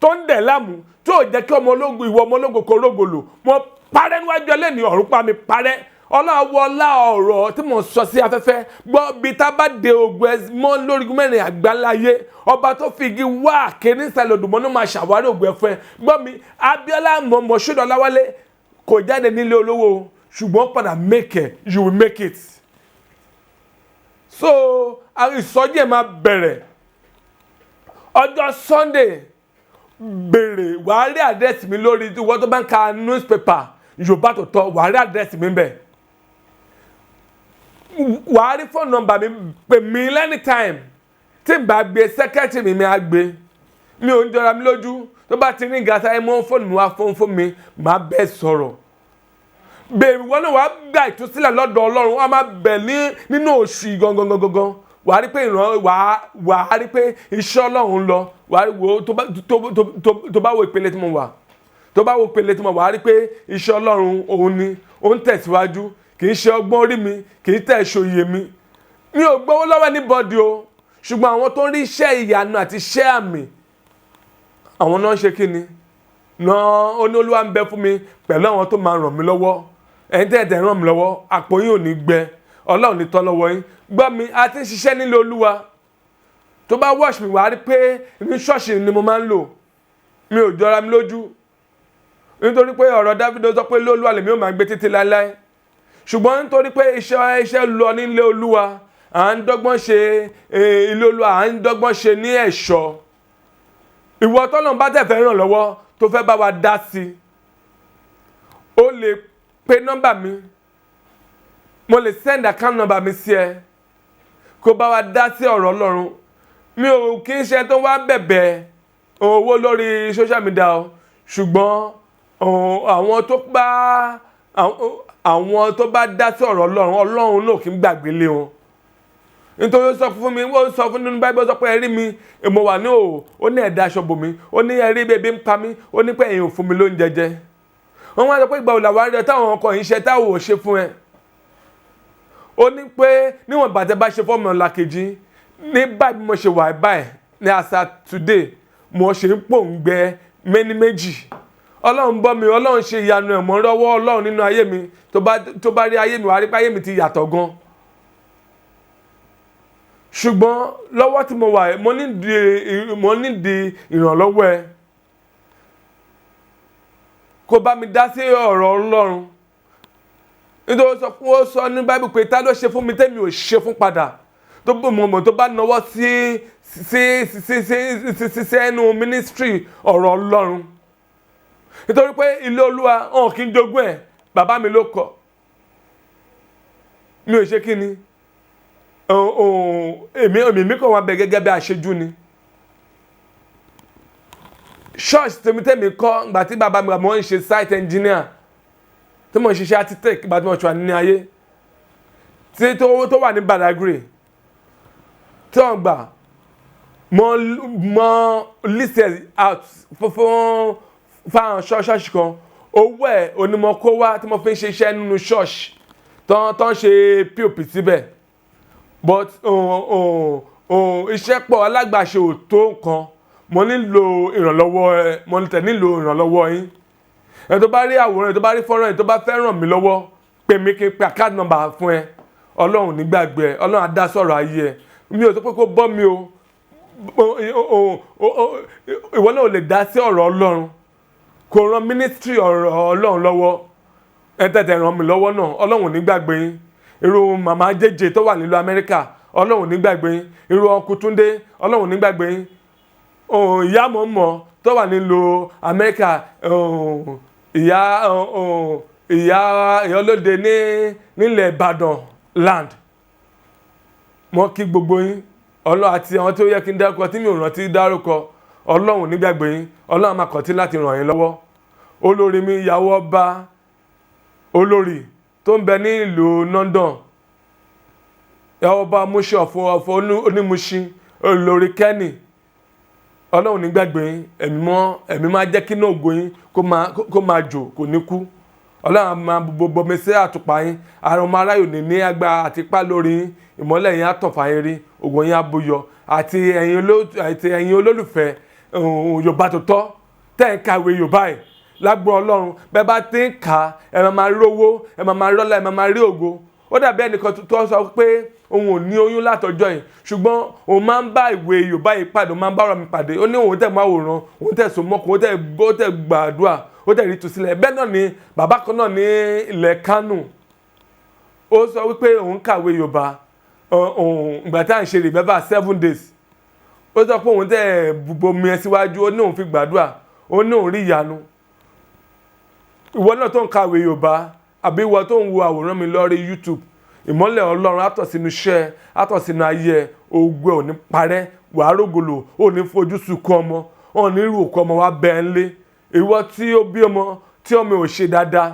tó ń dẹ̀ láàmú, tí ò jẹ́ kí ọmọ ológo, ìwọ ọmọ ológo kò rógo lò. Mo parẹ́ níwájú ẹlẹ́ni, ọ̀run pa mi parẹ́. Ọlọ́wọ́lá ọ̀rọ̀ tí mo sọ sí afẹ́fẹ́. Gbọ́, bí tá bá de ogun ẹ mọ́ lórí mẹ́rin àgbáláyé, ọba tó fi igi wá àké nísàlẹ̀ òdùmọ́ ló máa ṣàwárí ògùn ẹ̀fẹ́. Gbọ́ mi, Abíọ́lá Moshood Ọláwálé kò jáde nílé olówó, ṣùgbọ́n padà make it. You will make it. So àwọn ìsọjí ẹ̀ máa bẹ̀rẹ̀ ọjọ́ Sunday. Béèrè, wàá rí àdírẹ́sì mi lórí ìwọ tó bá ń ka newspaper Yorùbá tó tọ́, wàá rí àdírẹ́sì mi bẹ̀, wàá rí phone number mi. Pè mí anytime. Tí n bá gbé, secretary mi á gbé. Mi ò ń jọra mi lójú. Tó bá ti ní gàtá ẹ mọ́ fóònù mi wá fún mi, màá bẹ́ẹ̀ sọ̀rọ̀. Bèrè, wọn náà wàá gba ìtúsílẹ̀ lọ́dọ̀ Ọlọ́run. Wọ́n máa bẹ̀ ní nínú oṣù yìí gangan gangan gangan. Wàá rí pé ìran wàá rí pé iṣẹ́ Ọlọ́run lọ. Wàá rí wo tó bá wo ìpele tí mo wà, tó bá wo ìpele tí mo wà, wàá rí pé iṣẹ́ Ọlọ́run òun ni ó ń tẹ̀síwájú. Kì í ṣe ọgbọ́n orí mi, kì í tẹ̀ ṣòye mi. Mi ò gbowó lọ́wọ́ anybody o. Ṣùgbọ́n àwọn tó ń rí iṣẹ́ ìyanu àti iṣẹ́ àmì, àwọn náà ń ṣe kí ni. Náà ó ní Olúwa ń bẹ fún mi pẹ̀lú àwọn tó máa ràn mí lọ́wọ́. Ẹ̀yin tẹ́tẹ̀ ràn mí lọ́wọ́, àpò yín ò ní gbẹ, Ọlọ́run ní tọ́ lọ́wọ́ yín. Gbọ́ mi, a ti ń ṣiṣẹ́ nílé Olúwa. Tó bá wash mi, wàá rí pé ní ṣọ́ọ̀ṣì ni mo máa ń lò. Mi ò jọra mi lójú, nítorí pé ọ̀rọ̀ Dáfídì sọ pé lóluwà lèmi ò máa gbé títí láéláé. Ṣùgbọ́n nítorí pé iṣẹ́ lọ nílé Olúwa, à ń dọ́gbọ́n ṣe ilé Olúwa, à ń dọ́gbọ́n ṣe ní ẹ̀ṣọ́. Ìwọ tọ́lọ́run bá tẹ̀ fẹ́ ràn lọ́wọ́, tó fẹ́ bá wa dá sí i, ó lè pe nọ́mbà mi, mo lè send account number mi sí ẹ, kó bá wa dá sí ọ̀rọ̀ Ọlọ́run. Mi ò kí ń ṣe tó wá bẹ̀bẹ̀ owó lórí social media o, ṣùgbọ́n àwọn tó bá dá sí ọ̀rọ̀ Ọlọ́run, Ọlọ́run náà kì í gbàgbé lé wọn. Nítorí ó sọ fún mi, ó sọ fún nínú Báíbù, ó sọ pé ẹ rí mi, mo wà ní òò, ó ní ẹ̀dá aṣọ bò mí, ó ní ẹ rí bébí ń pa mí, ó ní pé ẹ̀yin ò fún mi lóúnjẹ jẹ. Wọ́n wá sọ pé ìgbà wo làwọn rí ọ táwọn ọkọ̀ yìí ṣe táwọn ò ṣe fún ẹ? Ó ní pé níwọ̀n ìgbà tẹ́ bá ṣe fọ́ọ̀mù ọ̀làkejì ní báyìí, bí mo ṣe wà báyìí ní as at today, mo ṣe ń pòǹgbẹ méní méjì. Ọlọ́run bọ́ mi, Ọlọ́run ṣe ìyanu ẹ̀, mọ́ rọ́wọ́ Ọlọ́run nínú ayé mi. Tó bá rí ayé mi, wàá rí pé ayé mi ti yàtọ̀ gan. Ṣùgbọ́n lọ́wọ́ tí mo wà, mo nídìí ìrànlọ́wọ́ ẹ, kó bá mi dá sí ọ̀rọ̀ Ọlọ́run. Nítorí ó sọ fún, ó sọ ní Báíbù pé ta ló ṣe fún mi tẹ́mi ò ṣe fún padà? Tó bó mọ̀ tó bá nawọ́ sí ẹnu ministry ọ̀rọ̀ Ọlọ́run. Nítorí pé ilé Olúwa hàn kí n jogún ẹ̀, bàbá mi ló kọ́. Mi ò ṣe kí ni, èmi kàn wá bẹ gẹ́gẹ́ bí aṣojú ni. Church tèmi kọ́ ìgbà tí bàbá mi mo ń ṣe site engineer, tí mo ń ṣiṣẹ́ architect ìgbà tí mo ṣe wà ní ayé, tí tó wà ní Badagry, tí wọ́n gbà mo list out fún fáwọn ṣọ́ọ̀ṣì kan. Owó ẹ̀ onímọ̀ kó wá tí mo fi ń ṣe iṣẹ́ nínú ṣọ́ọ̀ṣì tó ń ṣe POP síbẹ̀. But iṣẹ́ pọ̀, alágbàṣe ò tó nǹkan. Mo nílò ìrànlọ́wọ́ ẹ, mo tẹ̀ nílò ìrànlọ́wọ́ yín. Ẹ tó bá rí àwòrán ẹ, tó bá rí fọ́nrán ẹ, tó bá fẹ́ ràn mí lọ́wọ́, pè mí kí n pe account number fún ẹ. Ọlọ́run nígbàgbé ẹ, Ọlọ́run á dá sọ̀rọ̀ ayé ẹ. Mi ò tó pé kó bọ́ mi o, ìwọ náà ò lè dá sí ọ̀rọ̀ Ọlọ́run, kò ràn ministry ọ̀rọ̀ Ọlọ́run lọ́wọ́. Ẹ tẹ̀tẹ̀ ràn mí lọ́wọ́ náà, Ọlọ́run nígbàgbé yín. Irú màmá jẹ́jẹ́ tó wà nílùú Amẹ́ríkà, Ọlọ́run nígbàgbé yín. Irú ọkùn Túndé, Ọlọ́run nígbàgbé yín. Ìyá mọ̀ọ́mọ̀ tó wà nílùú Amẹ́ríkà, ìyá ìyálóde ní nílẹ̀ Ìbàdàn land, mo kí gbogbo yín. Ọlọ́run àti àwọn tó yẹ kí n dárúkọ tí mi ò rántí dárúkọ, Ọlọ́run nígbàgbé yín. Ọlọ́run máa kọ̀tí láti ràn yín lọ́wọ́. Olórí mi, ìyàwó ọba, olórí tó ń bẹ ní ìlú London, ìyàwó ọba Mushin, ọ̀fọ̀ ọ̀fọ̀ onímuṣin, olórí Kenny, Ọlọ́run nígbàgbé yín. Ẹ̀mí mọ́, ẹ̀mí máa jẹ́ kí náà ògo yín kó máa jò, kò ní kú. Ọlọ́run máa bomi sí àtùpà yín. Àrùn ọmọ aráyò ní agbára àti ipá lórí yín. Ìmọ́lẹ̀ yín á tàn fáyín rí, ògo yín á búyọ. Àti ẹ̀yin olólùfẹ́ Yorùbá tó tọ́ tẹ́ ń kàwé Yorùbá yìí, lágbo Ọlọ́run, bẹ́ẹ̀ bá ti ń kà á, ẹ máa máa rówó, ẹ máa máa rọ́lá, ẹ máa máa rí ògo. Ó dàbí ẹnìkan tó sọ pé òun ò ní oyún látọjọ́ yìí, ṣùgbọ́n òun máa ń bá ìwé Yorùbá yìí pàdé, òun máa ń bá ọ̀rọ̀ mi pàdé. Ó ní òun tẹ̀ mọ́ àwòrán, òun tẹ̀ so mọ́kùn, ó tẹ̀ gbàdúrà, ó tẹ̀ rí ìtúsílẹ̀. Bẹ́ẹ̀ náà ni bàbá kan náà ní ilẹ̀ Kánò, ó sọ wípé òun kàwé Yorùbá òun ìgbà tí à ń ṣe revival 7 days. Ó sọ pé òun tẹ̀ bomi ẹ síwájú, ó ní òun fi gbàdúrà, ó ní òun rí ìyanu. Ìwọ náà tó ń kàwé Yorùbá, àbí ìwọ tó ń wo àwòrán mi lórí YouTube, ìmọ́lẹ̀ Ọlọ́run á tọ̀ sínú iṣẹ́, á tọ̀ sínú ayé ẹ. Ògo ẹ ò ní parẹ́, wàá rògòlò, ò ní fojú sunkún ọmọ, ò ní rú òkú ọmọ wa bẹ́ẹ̀ ń lé. Ìwọ tí ó bí ọmọ tí ọmọ ò ṣe dáadáa,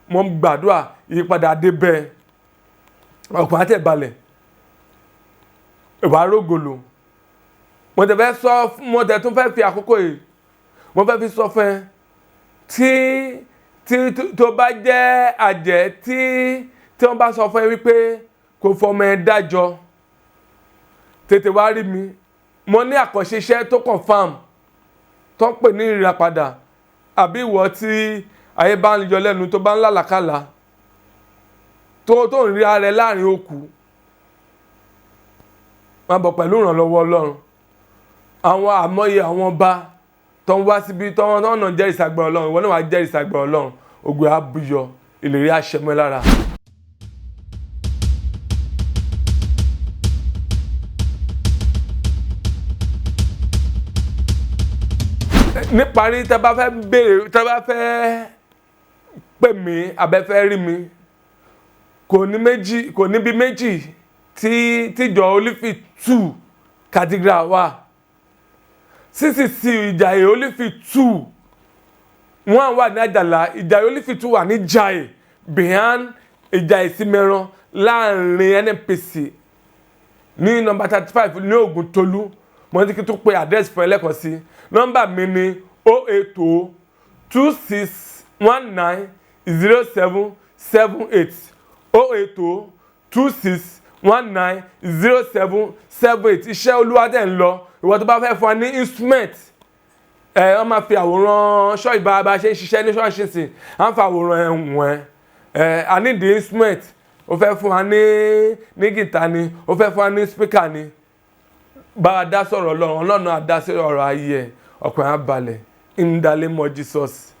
mo ń gbàdúrà, ìyípadà dé bẹ́ẹ̀, ọkùnrin àtẹ̀balẹ̀, wàá rògòlò. Mo tẹ̀ fẹ́ sọ, mo tẹ̀ tún fẹ́ fi àkókò yìí, mo fẹ́ fi sọ fún ẹ, tí tó bá jẹ́ àjẹ́, tí wọ́n bá sọ fún ẹ wípé kò fọmọ ẹ dájọ́, tètè wá rí mi. Mo ní àkànṣe iṣẹ́ tó confam tó ń pè ní ìràpadà. Àbí ìwọ tí ayé bá ń yọ lẹ́nu, tó bá ń làlàkàlà, tó ń rí ara ẹ láàrin òkú, máa bọ̀ pẹ̀lú ìrànlọ́wọ́ Ọlọ́run. Àwọn àmọ́yé àwọn ọba tó ń wá síbi tó ń náà jẹ́rìí sagbára Ọlọ́run, ìwọ náà wàá jẹ́rìí sagbára Ọlọ́run. Ògo á búyọ, ìlérí á ṣẹ mọ́ ẹ lára. Níparí, tẹ́ bá fẹ́ béèrè, tẹ́ bá fẹ́ pè mí, abẹ́ fẹ́ rí mi, kò ní méjì, kò ní bí méjì tí tíjọ Olífì 2 Cathedral wà, CCC Ìjàyè Olífì 2 wọ́n wà ní Àjàlá. Ìjàyè Olífì 2 wà ní Ìjàyè, behind Ìjàyè sí Mẹ́ran, láàrin NNPC, ní nọ́mbà 35 ní Ògùntolú. Mo ní kí n tún pe àdírẹ́sì fún ẹ lẹ́kọ̀ọ́ sí. Nọ́mbà mi ní 08026190778, 08026190778. Iṣẹ́ Olúwa dẹ̀ ń lọ. Ìwọ tó bá fẹ́ fún wa ní instrument ẹ, wọ́n máa fi àwòrán ṣọ́ọ̀ṣì bá a ṣe ń ṣiṣẹ́ ní ṣọ́ọ̀ṣì sìn, à ń fa àwòrán ẹ̀wọ̀n ẹ̀. A ní the instrument. Ó fẹ́ fún wa ní gìtá ni, ó fẹ́ fún wa ní speaker ni, bá a dá sọ̀rọ̀ Ọlọ́run, Ọlọ́run á dá sí ọ̀rọ̀ ayé ẹ̀, ọkùnrin á balẹ̀. In the name of Jesus.